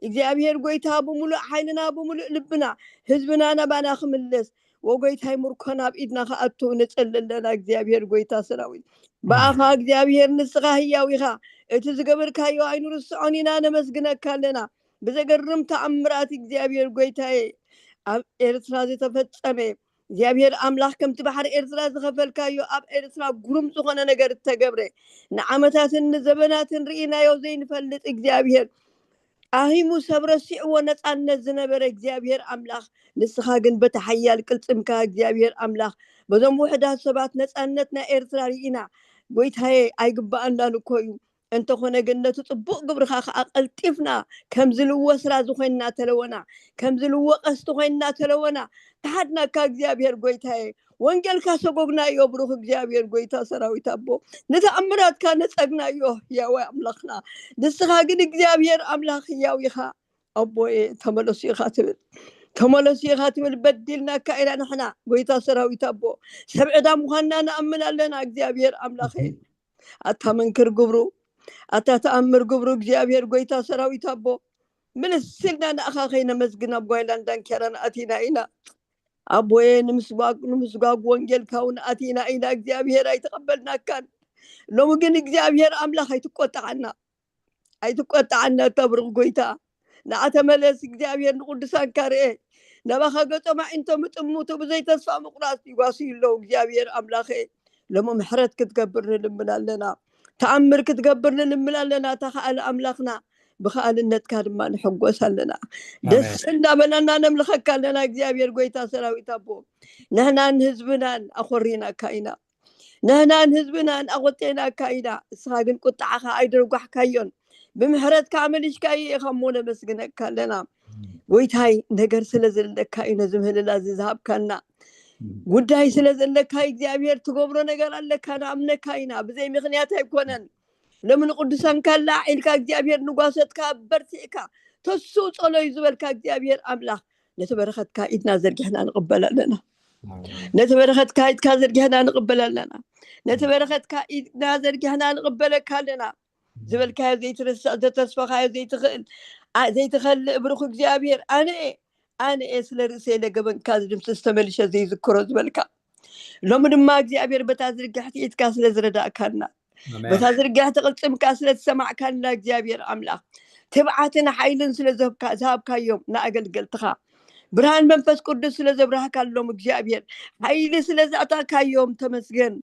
እግዚኣብሔር ጎይታ ብምሉእ ሓይልና ብምሉእ ልብና ህዝብና ናባና ክምለስ ወጎይታይ፣ ምርኮና ኣብ ኢድና ክኣቱ ንጽሊ ኣለና እግዚኣብሔር ጎይታ ሰራዊት። ብኣኻ እግዚኣብሔር ንስኻ ህያው ኢኻ። እቲ ዝገበርካዮ ኣይንርስዖን ኢና፣ ነመስግነካ ኣለና። ብዘገርም ተኣምራት እግዚኣብሔር ጎይታዬ ኣብ ኤርትራ ዝተፈጸመ እግዚኣብሔር ኣምላኽ ከምቲ ባሕሪ ኤርትራ ዝኸፈልካዮ ኣብ ኤርትራ ግሩም ዝኾነ ነገር እተገብረ ንዓመታትን ንዘበናትን ርኢናዮ ዘይንፈልጥ እግዚኣብሔር ኣሂሙ ሰብ ረሲዕዎ ነጻነት ዝነበረ እግዚኣብሔር ኣምላኽ ንስኻ ግን በቲ ሓያል ቅልጽምካ እግዚኣብሔር ኣምላኽ በዞም ውሕዳት ሰባት ነጻነት ናይ ኤርትራ ርኢና። ጎይታዬ ኣይግባኣናን እኮ እዩ። እንተኾነ ግን ነቲ ጽቡቕ ግብርኻ ከኣ ቀልጢፍና ከም ዝልዎ ስራዚ ኮይንና ተለወና፣ ከም ዝልዎ ቀስቲ ኮይንና ተለወና። ከሓድናካ እግዚኣብሔር ጎይታዬ፣ ወንጌልካ ሰጎግናዮ ብሩኽ እግዚኣብሔር ጎይታ ሰራዊት ኣቦ። ንተኣምራትካ ነጸግናዮ ህያዋይ ኣምላኽና። ንስኻ ግን እግዚኣብሔር ኣምላኽ ህያው ኢኻ። ኣቦዬ ተመለሱ ኢኻ ትብል፣ ተመለሱ ኢኻ ትብል። በዲልናካ ኢና ንሕና ጎይታ ሰራዊት ኣቦ። ሰብ ዕዳ ምዃንና ንኣምን ኣለና እግዚኣብሔር ኣምላኸ። ኣታ መንክር ግብሩ፣ ኣታ ተኣምር ግብሩ እግዚኣብሔር ጎይታ ሰራዊት ኣቦ። ምልስ ኢልና ንኣኻ ከይነመስግን ኣብ ጓይላን ዳንኬራን ኣቲና ኢና። ኣቦዬ ንምስጓግ ንምስጓግ ወንጌልካ እውን ኣቲና ኢና እግዚኣብሔር ኣይተቐበልናካን። ሎሚ ግን እግዚኣብሔር ኣምላኽ ኣይትቆጣዓና፣ ኣይትቆጣዓና እታ ብሩኽ ጎይታ። ንዓ ተመለስ እግዚኣብሔር ንቅዱሳንካ ርኤ። ናባኻ ገጾም ኣዒንቶም እጥምቱ ብዘይ ተስፋ ምቁራጽ ይጓስዩ ኣለዉ እግዚኣብሔር ኣምላኸ። ሎሚ ምሕረት ክትገብር ንልምን ኣለና። ተኣምር ክትገብር ንልምን ኣለና ተኸኣለ ኣምላኽና። ብኸኣልነትካ ድማ ንሕጎስ ኣለና። ደስ እንዳበለና ነምልኸካ ኣለና እግዚኣብሔር ጎይታ ሰራዊት ኣቦ። ንሕናን ህዝብናን ኣኾሪናካ ኢና። ንሕናን ህዝብናን ኣቆጤናካ ኢና። እስኻ ግን ቁጣዓኻ ኣይደርጓሕካዮን። ብምሕረትካ ኣመሊሽካዮ ኢኻ እሞ ነመስግነካ ኣለና። ጎይታይ ነገር ስለ ዘለካ እዩ ነዚ ምህልላ እዚ ዝሃብካና። ጉዳይ ስለ ዘለካ እግዚኣብሔር ትገብሮ ነገር ኣለካ ንኣምነካ ኢና። ብዘይ ምኽንያት ኣይኮነን። ሎሚ ንቅዱሳንካ ኣላዒልካ እግዚኣብሔር ንጓሶትካ በርቲዕካ ተስኡ ጸሎ እዩ ዝበልካ እግዚኣብሔር ኣምላኽ ነቲ በረኸትካ ኢድና ዘርጊሕና ንቕበል ኣለና። ነቲ በረኸትካ ኢድካ ዘርጊሕና ንቕበል ኣለና። ነቲ በረኸትካ ኢድና ዘርጊሕና ንቕበለካ ኣለና። ዝበልካዮ ዘይትርስዕ ዘተስፈኻዮ ዘይትኽእል ዘይትኸልእ ብሩኽ እግዚኣብሔር ኣነ እየ ኣነ እየ ስለ ርእሰይ ለገበንካ ዝድምስስ ተመልሸ ዘይዝክሮ ዝበልካ ሎሚ ድማ እግዚኣብሔር በታ ዝርግሕቲ ኢድካ ስለ ዝረዳእካና በታ ዝርግሕቲ ቅልጽምካ ስለ ዝሰማዕካና እግዚኣብሔር ኣምላኽ ትብዓትን ሓይልን ስለ ዝሃብካዮም ንኣገልገልትኻ ብርሃን መንፈስ ቅዱስ ስለ ዘብራህካሎም እግዚኣብሔር ሓይሊ ስለ ዘእታካዮም ተመስገን።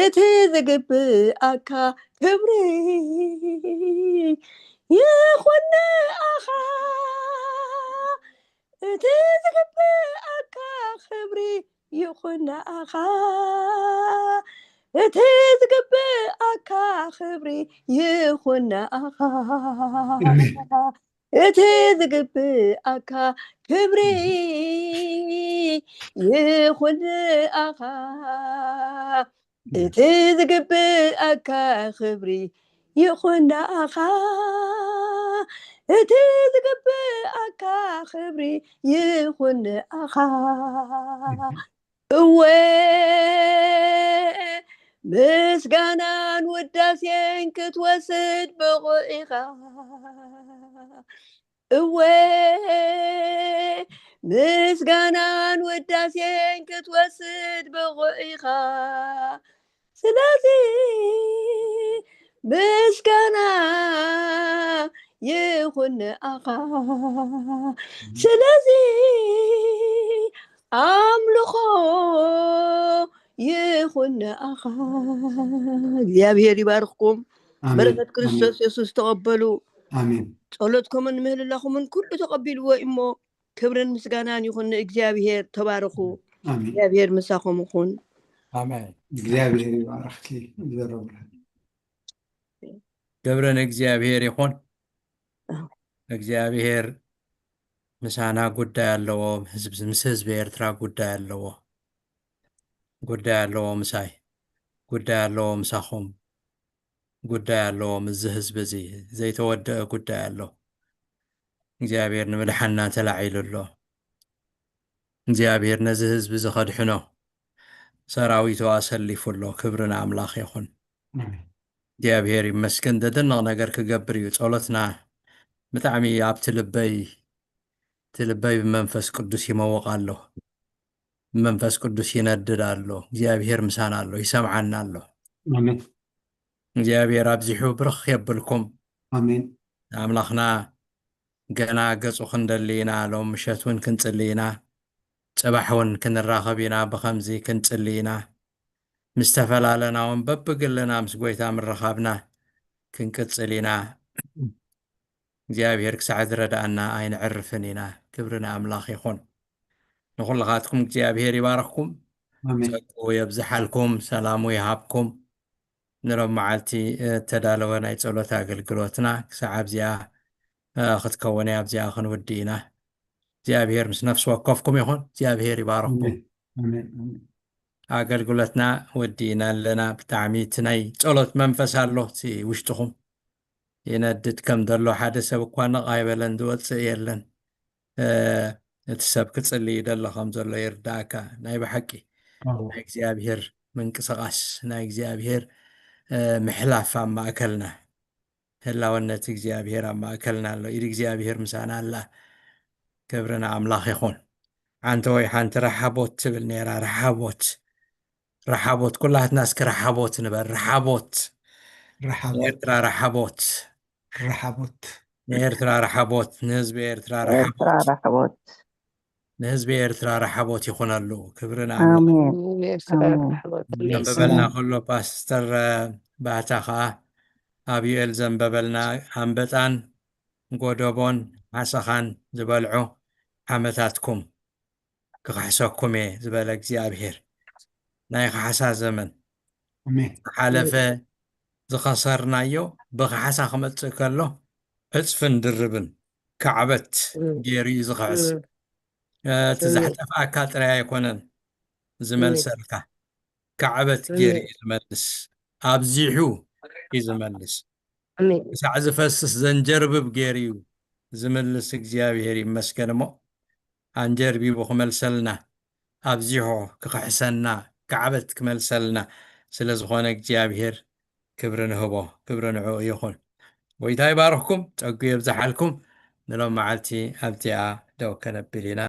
እቲ ዝግብኣካ ክብሪ ይኹን ንኣኻ። እቲ ዝግብኣካ ክብሪ ይኹን ንኣኻ። እቲ ዝግብኣካ ክብሪ ይኹን ንኣኻ። እቲ ዝግብኣካ ክብሪ ይኹን ንኣኻ። እቲ ዝግብኣካ ክብሪ ይኹን ንኣኻ። እቲ ዝግብኣካ ክብሪ ይኹን ንኣኻ። እወ ምስጋናን ውዳሴን ክትወስድ ብቑዕ ኢኻ። እወ ምስጋናን ውዳሴን ክትወስድ ብቑዕ ኢኻ። ስለዚ ምስጋና ይኹን ንኣኻ። ስለዚ ኣምልኾ ይኹን ንኣኻ። እግዚኣብሔር ይባርኽኩም። ኣሜን። በረከት ክርስቶስ ኣሜን። የሱስ ተቐበሉ። ኣሜን። ጸሎትኩምን ምህልላኹምን ኩሉ ተቐቢልዎ እሞ ክብርን ምስጋናን ይኹን ንእግዚኣብሔር። ተባረኹ። ኣሜን። እግዚኣብሔር ምሳኹም ይኹን። ኣሜን። እግዚኣብሔር ይባርኽኪ። ዘረብረ። ክብሪ ንእግዚኣብሔር ይኹን። ኣሜን። እግዚኣብሔር ምሳና ጉዳይ ኣለዎ። ህዝብ ምስ ህዝቢ ኤርትራ ጉዳይ ኣለዎ። ጉዳይ ኣለዎ ምሳይ። ጉዳይ ኣለዎ ምሳኹም። ጉዳይ ኣለዎ ምስዚ ህዝቢ እዚ። ዘይተወደአ ጉዳይ ኣሎ። እግዚኣብሔር ንምድሓና ተላዒሉ ኣሎ። እግዚኣብሔር ነዚ ህዝቢ እዚ ከድሕኖ ሰራዊቱ ኣሰሊፉ ኣሎ። ክብሪ ንኣምላኽ ይኹን። ኣሜን። እግዚኣብሔር ይመስገን። ዘደንቕ ነገር ክገብር እዩ። ጸሎትና ብጣዕሚ ኣብቲ ልበይ እቲ ልበይ ብመንፈስ ቅዱስ ይመውቕ ኣሎ። ብመንፈስ ቅዱስ ይነድድ ኣሎ። እግዚኣብሔር ምሳና ኣሎ፣ ይሰምዓና ኣሎ። ኣሜን። እግዚኣብሔር ኣብዚሑ ብርኽ የብልኩም። ኣሜን። ኣምላኽና ገና ገጹ ክንደሊ ኢና። ሎም ምሸት እውን ክንጽሊ ኢና። ጽባሕ እውን ክንራኸብ ኢና። ብኸምዚ ክንጽሊ ኢና። ምስ ተፈላለና እውን በብግልና ምስ ጎይታ ምርኻብና ክንቅጽል ኢና። እግዚኣብሔር ክሳዕ ዝረድኣና ኣይንዕርፍን ኢና። ክብሪ ንኣምላኽ ይኹን። ንኹልኻትኩም እግዚኣብሔር ይባርኽኩም፣ ኣሜን። ጸግኡ የብዝሓልኩም፣ ሰላሙ ይሃብኩም። ንሎም መዓልቲ እተዳለወ ናይ ጸሎት ኣገልግሎትና ክሳዕ ኣብዚኣ እ፣ ክትከውን እያ። ኣብዚኣ ክንውዲ ኢና። እግዚኣብሔር ምስ ነፍሲ ወከፍኩም ይኹን። እግዚኣብሔር ይባርኽኩም። ኣሜን። ኣሜን። ኣሜን። ኣገልግሎትና ወዲእና ኣለና። ብጣዕሚ እቲ ናይ ጸሎት መንፈስ ኣሎ እቲ ውሽጥኹም ይነድድ ከም ዘሎ፣ ሓደ ሰብ እኳ ነቕ ኣይበለን፣ ዝወጽእ የለን። እ፣ እቲ ሰብ ክጽሊ ይደሎ ከም ዘሎ ይርዳእካ። ናይ ብሓቂ ኣዎ። ናይ እግዚኣብሔር ምንቅስቓስ፣ ናይ እግዚኣብሔር እ፣ ምሕላፍ ኣብ ማእከልና፣ ህላወነት እግዚኣብሔር ኣብ ማእከልና ኣሎ። ኢድ እግዚኣብሔር ምሳና ኣላ። ክብሪ ንኣምላኽ ይኹን። ሓንቲ ወይ ሓንቲ ረሓቦት ትብል ነይራ። ረሓቦት፣ ረሓቦት፣ ኩላትና እስኪ ረሓቦት ንበል። ረሓቦት፣ ረሓቦት። ኤርትራ ረሓቦት፣ ረሓቦት። ንኤርትራ ረሓቦት፣ ንህዝቢ ኤርትራ ኤርትራ ረሓቦት። ረሓቦት። ንህዝቢ ኤርትራ ረሓቦት ይኹነሉ። ክብሪ ንኣምላኽ። ኣሜን። ንኤርትራ ኣሜን። ረሓቦት። ዘንበበልና ከሎ ፓስተር፣ እ፣ ባህታ ኸኣ ኣብ ዩኤል ዘንበበልና፣ ኣንበጣን ጎደቦን ሓሰኻን ዝበልዑ ዓመታትኩም ክኽሕሰኩም እየ ዝበለ እግዚኣብሔር። ናይ ካሕሳ ዘመን ኣሜን። ዝሓለፈ ዝኸሰርናዮ ብካሕሳ ክመጽእ ከሎ ዕጽፍን ድርብን ካዕበት እም። ገይሩ እዩ ዝኽሕስ። እም። እቲ እም። ዘሕጠፍኣካ ጥራይ ኣይኮነን ዝመልሰልካ፣ ካዕበት እም። ገይሩ እዩ ዝመልስ፣ ኣብዚሑ እዩ ዝመልስ። ኣሜን። ክሳዕ ዝፈስስ ዘንጀርብብ ገይሩ እዩ ዝምልስ። እግዚኣብሔር ይመስገን እሞ ኣንጀርቢቡ ክመልሰልና፣ ኣብዚሑ ክኽሕሰና፣ ካዕበት ክመልሰልና ስለ ዝኾነ እግዚኣብሔር ክብሪ ንህቦ። ክብሪ ንዕኡ ይኹን። ጎይታ ይባርኽኩም፣ ጸጉ የብዝሓልኩም። ንሎም መዓልቲ ኣብዚኣ ደው ከነብል ኢና።